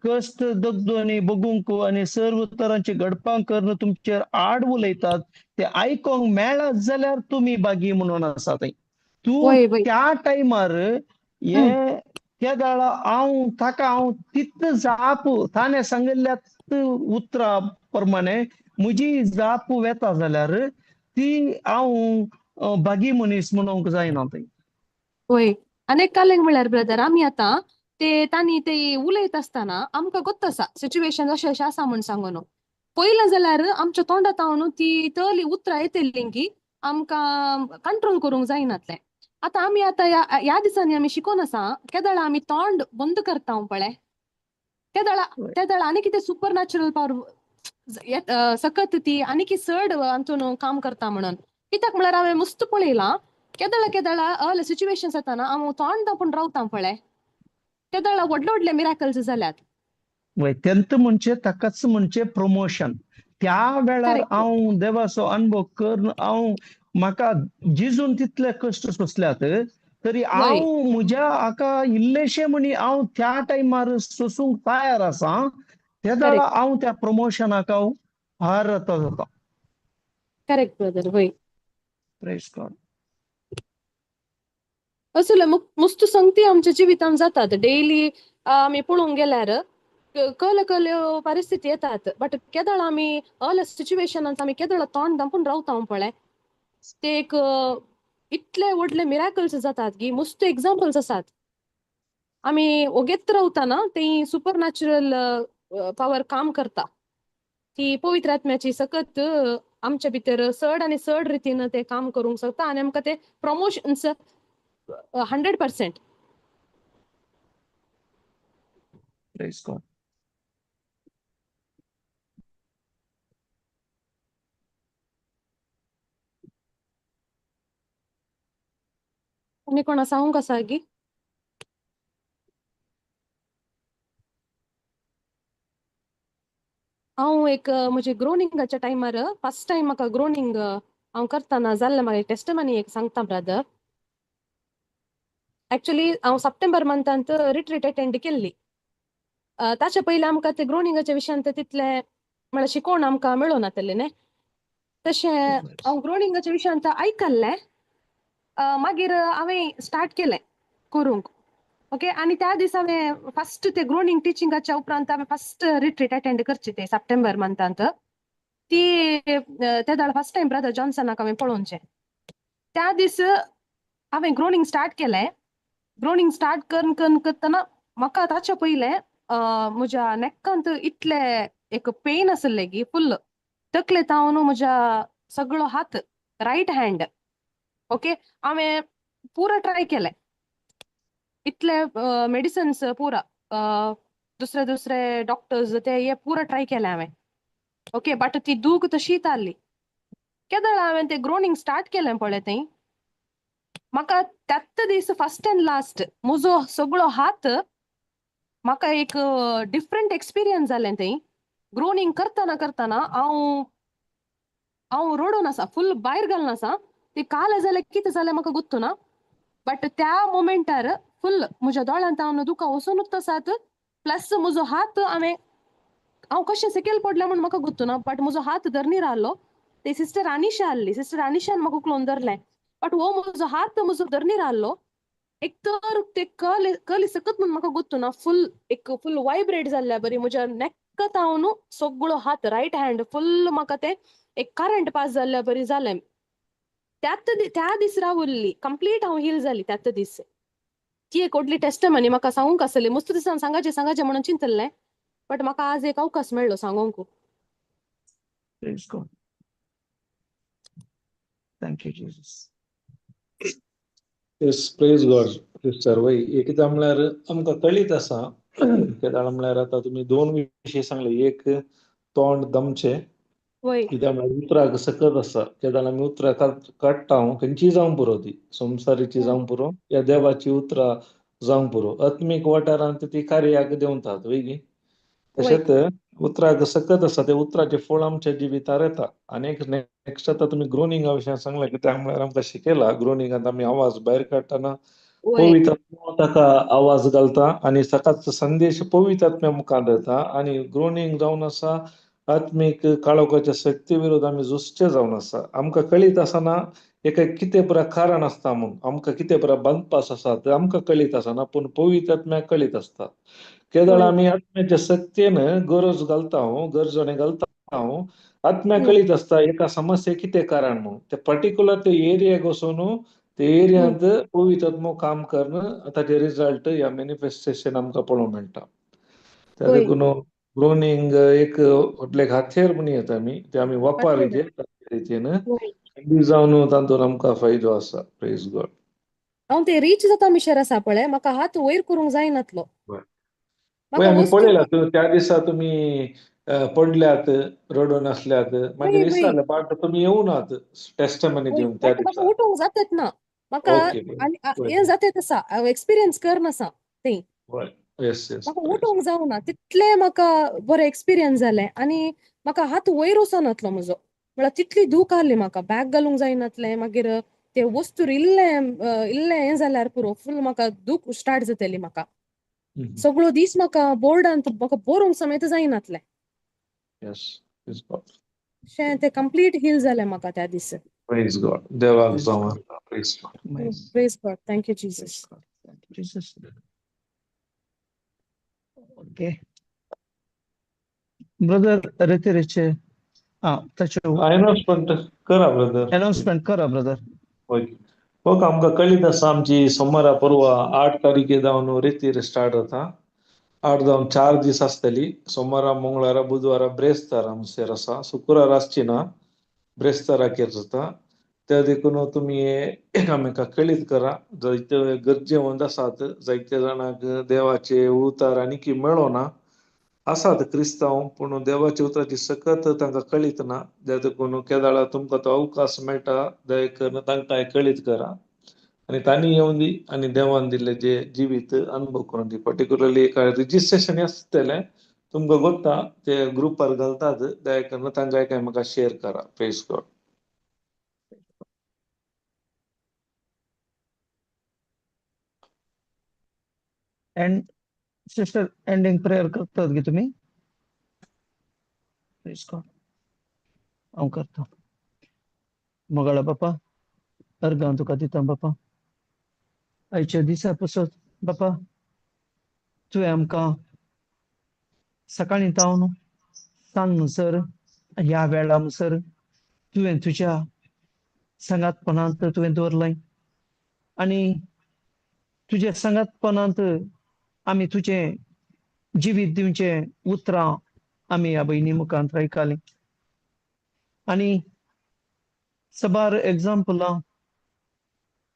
कश्ट दगदो बगूंक आनी सर्व तरांची घडपां करून तुमचेर आड उलयतात ते आयकोंक मेळत जाल्यार तुमी बागी म्हणून आसा. थंय तूं त्या टायमार हे त्या हांव ताका हांव तितले जाप ताणें सांगिल्ल्या उतरा प्रमाणे म्हजी जाप वेता जाल्यार ती हांव बागी मनीस म्हणूंक जायना थंय. वय आनी एक कालेंग म्हणल्यार ब्रदर आमी आतां ते तांणी ते उलयत आसतना आमकां गोत्त आसा सिच्युएशन अशें अशें आसा म्हूण सांगून पयलें जाल्यार आमच्या तोंडांत हांव ती तली उतरां येतलीं की आमकां कंट्रोल करूंक जायनातलें. आतां आमी आतां ह्या दिसांनी आमी शिकोन आसा केदळा आमी तोंड बंद करता पळय तेदळा तेदळा आनी कितें सुपर नॅचरल पावर सकत ती आनी की चड हातून काम करता म्हणून. कित्याक म्हळ्यार हांवें मस्त पळयलां केदळा केदळा अहले सिच्युएशन जाताना हांव तोंड दापून रावता पळय तेदळा व्हडले व्हडले मिराकल्स जाल्यात. तेंत म्हणजे ताकाच म्हणजे प्रमोशन. त्या वेळार हांव देवाचो अनुभव करून हांव म्हाका जिजून तितले कश्ट सोंसल्यात तरी हांव म्हज्या हाका इल्लेशे म्हणी हांव त्या टायमार सोसूंक तयार आसा. तेदळा हांव त्या प्रमोशनाक हांव हार जाता. Correct brother. वय प्रेज गॉड. असले मुस्त संगती आमच्या जिवितांत जातात डेली. आमी पळोवंक गेल्यार कल कल्यो परिस्थिती येतात बट केदळ आमी अल सिच्युएशनांत आमी केदळ तोंड दामपून रावता पळय ते एक इतले व्हडले मिराकल्स जातात की मस्त एग्जाम्पल्स आसात. आमी ओगेत रावतना ती सुपर नॅचरल पावर काम करता. ती पवित्र आत्म्याची सकत आमच्या भितर चड आनी चड रितीन ते काम करूंक शकता आनी आमकां ते प्रमोशन्स 100%. Praise God. आनी कोणा सांगूंक आसा गी? हांव एक म्हजे ग्रोनिंगाच्या टायमार फर्स्ट टायम म्हाका ग्रोनिंग हांव करतना जाल्लें म्हाका टेस्टमनी एक सांगता ब्रदर. एक्चुअली हांव सप्टेंबर मंथांत रिट्रीट अटेंड केल्ली. ताच्या पयलीं आमकां ते ग्रोनिंगाच्या विशयांत तितलें म्हळ्यार शिकोवण आमकां मेळूं नातलें न्ही. तशें हांव ग्रोनिंगाच्या विशयांत आयकल्लें. मागीर हांवें स्टार्ट केलें करूंक. ओके, आनी त्या दीस हांवें फर्स्ट ते ग्रोनिंग टिचिंगाच्या उपरांत हांवें फर्स्ट रिट्रीट अटेंड करची ते सप्टेंबर मंथांत. ती ते दाळ फर्स्ट टायम ब्रदर जॉन्सनाक हांवें पळोवचें. त्या दीस हांवें ग्रोनिंग स्टार्ट केलें. ग्रोनिंग स्टार्ट करून करून करतना म्हाका ताच्या पयलें म्हज्या नेकांत इतले एक पेन आसलें की फुल्ल तकले तावन म्हज्या सगळो हात, रायट हँड, ओके, हांवें पुरा ट्राय केलें. इतले मेडिसिन्स पुरा, दुसरे दुसरे डॉक्टर्स ते हे पुरा ट्राय केलें हांवें. ओके, बट ती दूख तशीच आहली. केदळ हांवें ते ग्रोनिंग स्टार्ट केलें पळय थंय म्हाका त्याच दीस फर्स्ट अँड लास्ट म्हजो सगळो हात म्हाका एक डिफरंट एक्सपिरियन्स जालें. थंय ग्रोनिंग करतना करतना हांव हांव रडून आसा, फुल भायर घालून आसा. ती काल जालें कितें जालें म्हाका गोत्तू ना, बट त्या मोमेंटार फुल म्हज्या दोळ्यांत हांव दुकां वचोनूच आसात. प्लस म्हजो हात हांवें हांव कशें सकयल पडलें म्हूण म्हाका गोत्तू ना, बट म्हजो हात धरणीर आहलो. ते सिस्टर अनिशा आहली, सिस्टर अनिशान म्हाका उखलोन धरलें, बट हो म्हजो हात म्हजो धरणीर आहलो. एक तर ते कल कली सकत म्हूण म्हाका गोत्तू ना, फुल एक फुल वायब्रेट जाल्ल्या बरी म्हज्या नेक्क तावन सगळो हात, रायट हँड फुल म्हाका ते एक करंट पास जाल्ल्या बरी जालें. त्याच त्या दीस रावल्ली कंप्लीट हांव हील जाली त्याच दीस. ती एक व्हडली टेस्टमनी म्हाका सांगूंक आसली. मस्त दिसान सांगाचें सांगाचें म्हणून चिंतल्लें, बट म्हाका आज एक अवकाश मेळ्ळो सांगूंक. Praise God. Thank you, Jesus. Yes, praise God, sister. वय, एकदां म्हळ्यार आमकां कळीत आसा. केदाळ म्हळ्यार आतां तुमी दोन विशय सांगले. एक, तोंड दमचें. कित्याक म्हळ्यार उतराक सकत आसा. केदाळ आमी उतरां काडटा, खंयचीय जावं पुरो, ती संवसारीची जावं पुरो या देवाची उतरां जावंक पुरो, आत्मीक वाठारांत ती कार्याक देंवतात वय. तशेंच उतराक सकत आसा, ते उतराचें फळ आमच्या जिवितार येता. आनी एक नेक्स्ट, आतां तुमी ग्रोनिंगा विशयान सांगलें. कित्याक म्हळ्यार आमकां शिकयला, ग्रोनिंगांत आमी आवाज भायर काडटना पवित्र आत्मो ताका आवाज घालता आनी ताकाच संदेश पवित्र आत्म्या मुखार येता. आनी ग्रोनिंग जावन आसा आत्मीक काळोखाच्या शक्ती विरोध आमी झुजचे जावन आसा. आमकां कळीत आसना एका कितें पुरा कारण आसता म्हूण, आमकां कितें पुरा बांदपास आसा ते आमकां कळीत आसना, पूण पवित्र आत्म्याक कळीत आसता. केदळ आमी आत्म्याच्या शक्तीन गरज घालता, गरजणे घालता, आत्म्या कळीत आसता एका समस्या कितें कारण म्हूण. ते पर्टिक्युलर ते एरियाक वचून ते एरियांत पवित्र आत्मो काम करून ताचे रिजल्ट या मॅनिफेस्टेशन आमकां पळोवंक मेळटा. त्या देखून ग्रोनिंग एक व्हडलें हातयार म्हूण येता, आमी ते आमी वापरचे रितीन जावन तातूंत आमकां फायदो आसा. Praise God. हांव ते रीच जाता मिशर आसा पळय, म्हाका हात वयर करूंक जायनातलो. पळय, आमी पळयला त्या दिसा तुमी पडल्यात, रडून आसल्यात. मागीर विचारलें, बट तुमी येवनात टेस्टमनी दिवन त्या दिसा. उठूंक जातात ना म्हाका. हें जाता आसा, एक्सपिरियन्स कर आसा थंय. म्हाका उठूंक जावना तितलें म्हाका बरें एक्सपिरियन्स जालें. आनी म्हाका हात वयर वचनातलो म्हजो, म्हळ्यार तितली दूख आहली म्हाका. बॅग घालूंक जायनातलें. मागीर ते वस्तूर इल्लें इल्लें हें जाल्यार पुरो, फूल म्हाका दूख स्टार्ट जाताली. म्हाका सगळो दीस म्हाका बोर्डांत म्हाका बरोवंक समेत जायनातलें. अशें तें कंप्लीट हील जालें म्हाका त्या दीस. Praise God. देवाक जावं. Praise God. Praise God. Thank you, Jesus. Thank you, Jesus. Okay. Brother, रेतिरेचे ताचे अनाउन्समेंट करा ब्रदर. अनाउन्समेंट करा ब्रदर. ओके, ओके, आमकां कळीत आसा, आमची सोमारा परवा 8 तारखे जावन रेतीर स्टार्ट जाता. 8 जावन 4 दीस आसतली. सोमारा, मंगळारा, बुधवारा, ब्रेस्तार आमचेर आसा. शुक्रार आसची ना, ब्रेस्ताराचेर जाता. त्या देखून तुमी एकामेकाक कळीत करा. जायते गरजेवंत आसात, जायते जाणांक देवाचे उतार आनीकी मेळना आसात क्रिस्तांव, पूण देवाच्या उतराची सकत तांकां कळीत ना. त्या देखून केदाळा तुमकां तो अवकाश मेळटा, दया करून तांकां कळीत करा आनी तांणी येवन दी आनी देवान दिल्ले जे जिवीत अनुभव करून दी. पर्टिक्युलरली एका रजिस्ट्रेशन आसतलें, तुमकां गोत्ता, ते ग्रुपार घालतात. दया करून तांकां एकामेकाक शेअर करा. Praise God. And sister, ending prayer करतात गे तुमी? प्रेज गॉड. हांव करता. मोगाळा बापा, अर्गां तुका दिता बापा. आयच्या दिसा पसत बापा, तुवें आमकां सकाळीं तावन सांग म्हणसर ह्या वेळा म्हणसर तुवें तुज्या सांगातपणांत तुवें दवरलें आनी तुज्या सांगातपणांत आमी तुजें जिवीत दिवचें उतरां आमी ह्या भयणी मुखांत आयकलीं आनी सबार एग्जाम्पलां,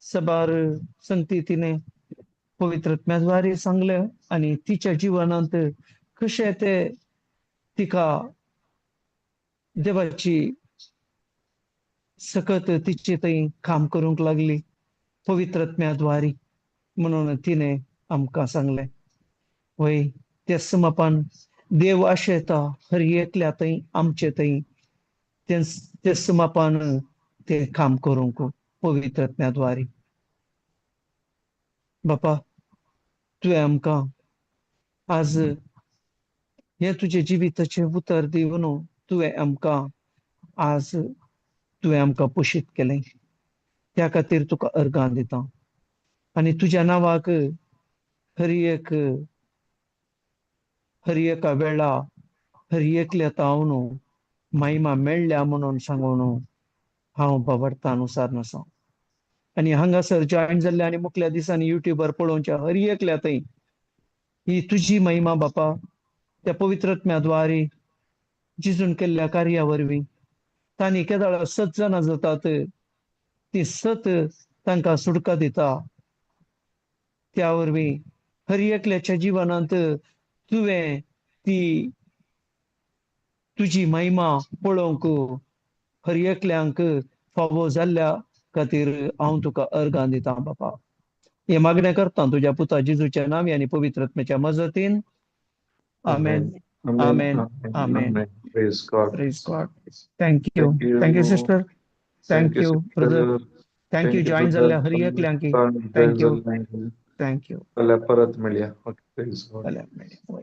सबार संगती तिणें पवित्र आत्म्याद्वारे सांगलें आनी तिच्या जिवनांत कशें ते तिका देवाची सकत तिचे थंय काम करूंक लागली पवित्र आत्म्याद्वारे म्हणून तिणें आमकां सांगलें. वय, ते समापान देव आशेता हर एकल्या थंय, आमचे थंय ते समापान ते काम करूंक पवित्र आत्म्याद्वारे. बापा, तुवें आमकां आज हें तुजें जिविताचें उतर दिवन तुवें आमकां आज तुवें आमकां पोशीत केलें, त्या खातीर तुका अर्गां दिता आनी तुज्या नांवाक हर एक हर एका वेळा हर एकल्या तावन महिमा मेळ्ळ्या म्हणून सांगून हांव बाबडता नासा. आनी हांगासर जॉईन जाल्ल्या आनी मुखल्या दिसांनी युट्यूबार पळोवच्या हर एकल्या थंय ही तुजी महिमा बापा, त्या पवित्र आत्म्याद्वारे जिजून केल्ल्या कार्या वरवीं तांणी केदळा सत जाणां जातात, ती सत तांकां सुटका दिता. त्या वरवीं हर एकल्याच्या जिवनांत तुवें ती तुजी महिमा पळोवंक हर एकल्यांक फावो जाल्ल्या खातीर हांव तुका अर्गां दिता बापा. हे मागणें करता तुज्या पुता जिजूच्या नांवी आनी पवित्र आत्म्याच्या मजतीन. आमेन, आमेन, आमेन. Praise God. Praise God. Thank you. Thank you, sister. Thank you, brother. Thank you join जाल्ल्या हर एकल्यांक. Thank you. Thank you. फाल्यां परत मेळया. Okay, praise God. फाल्यां मेळया.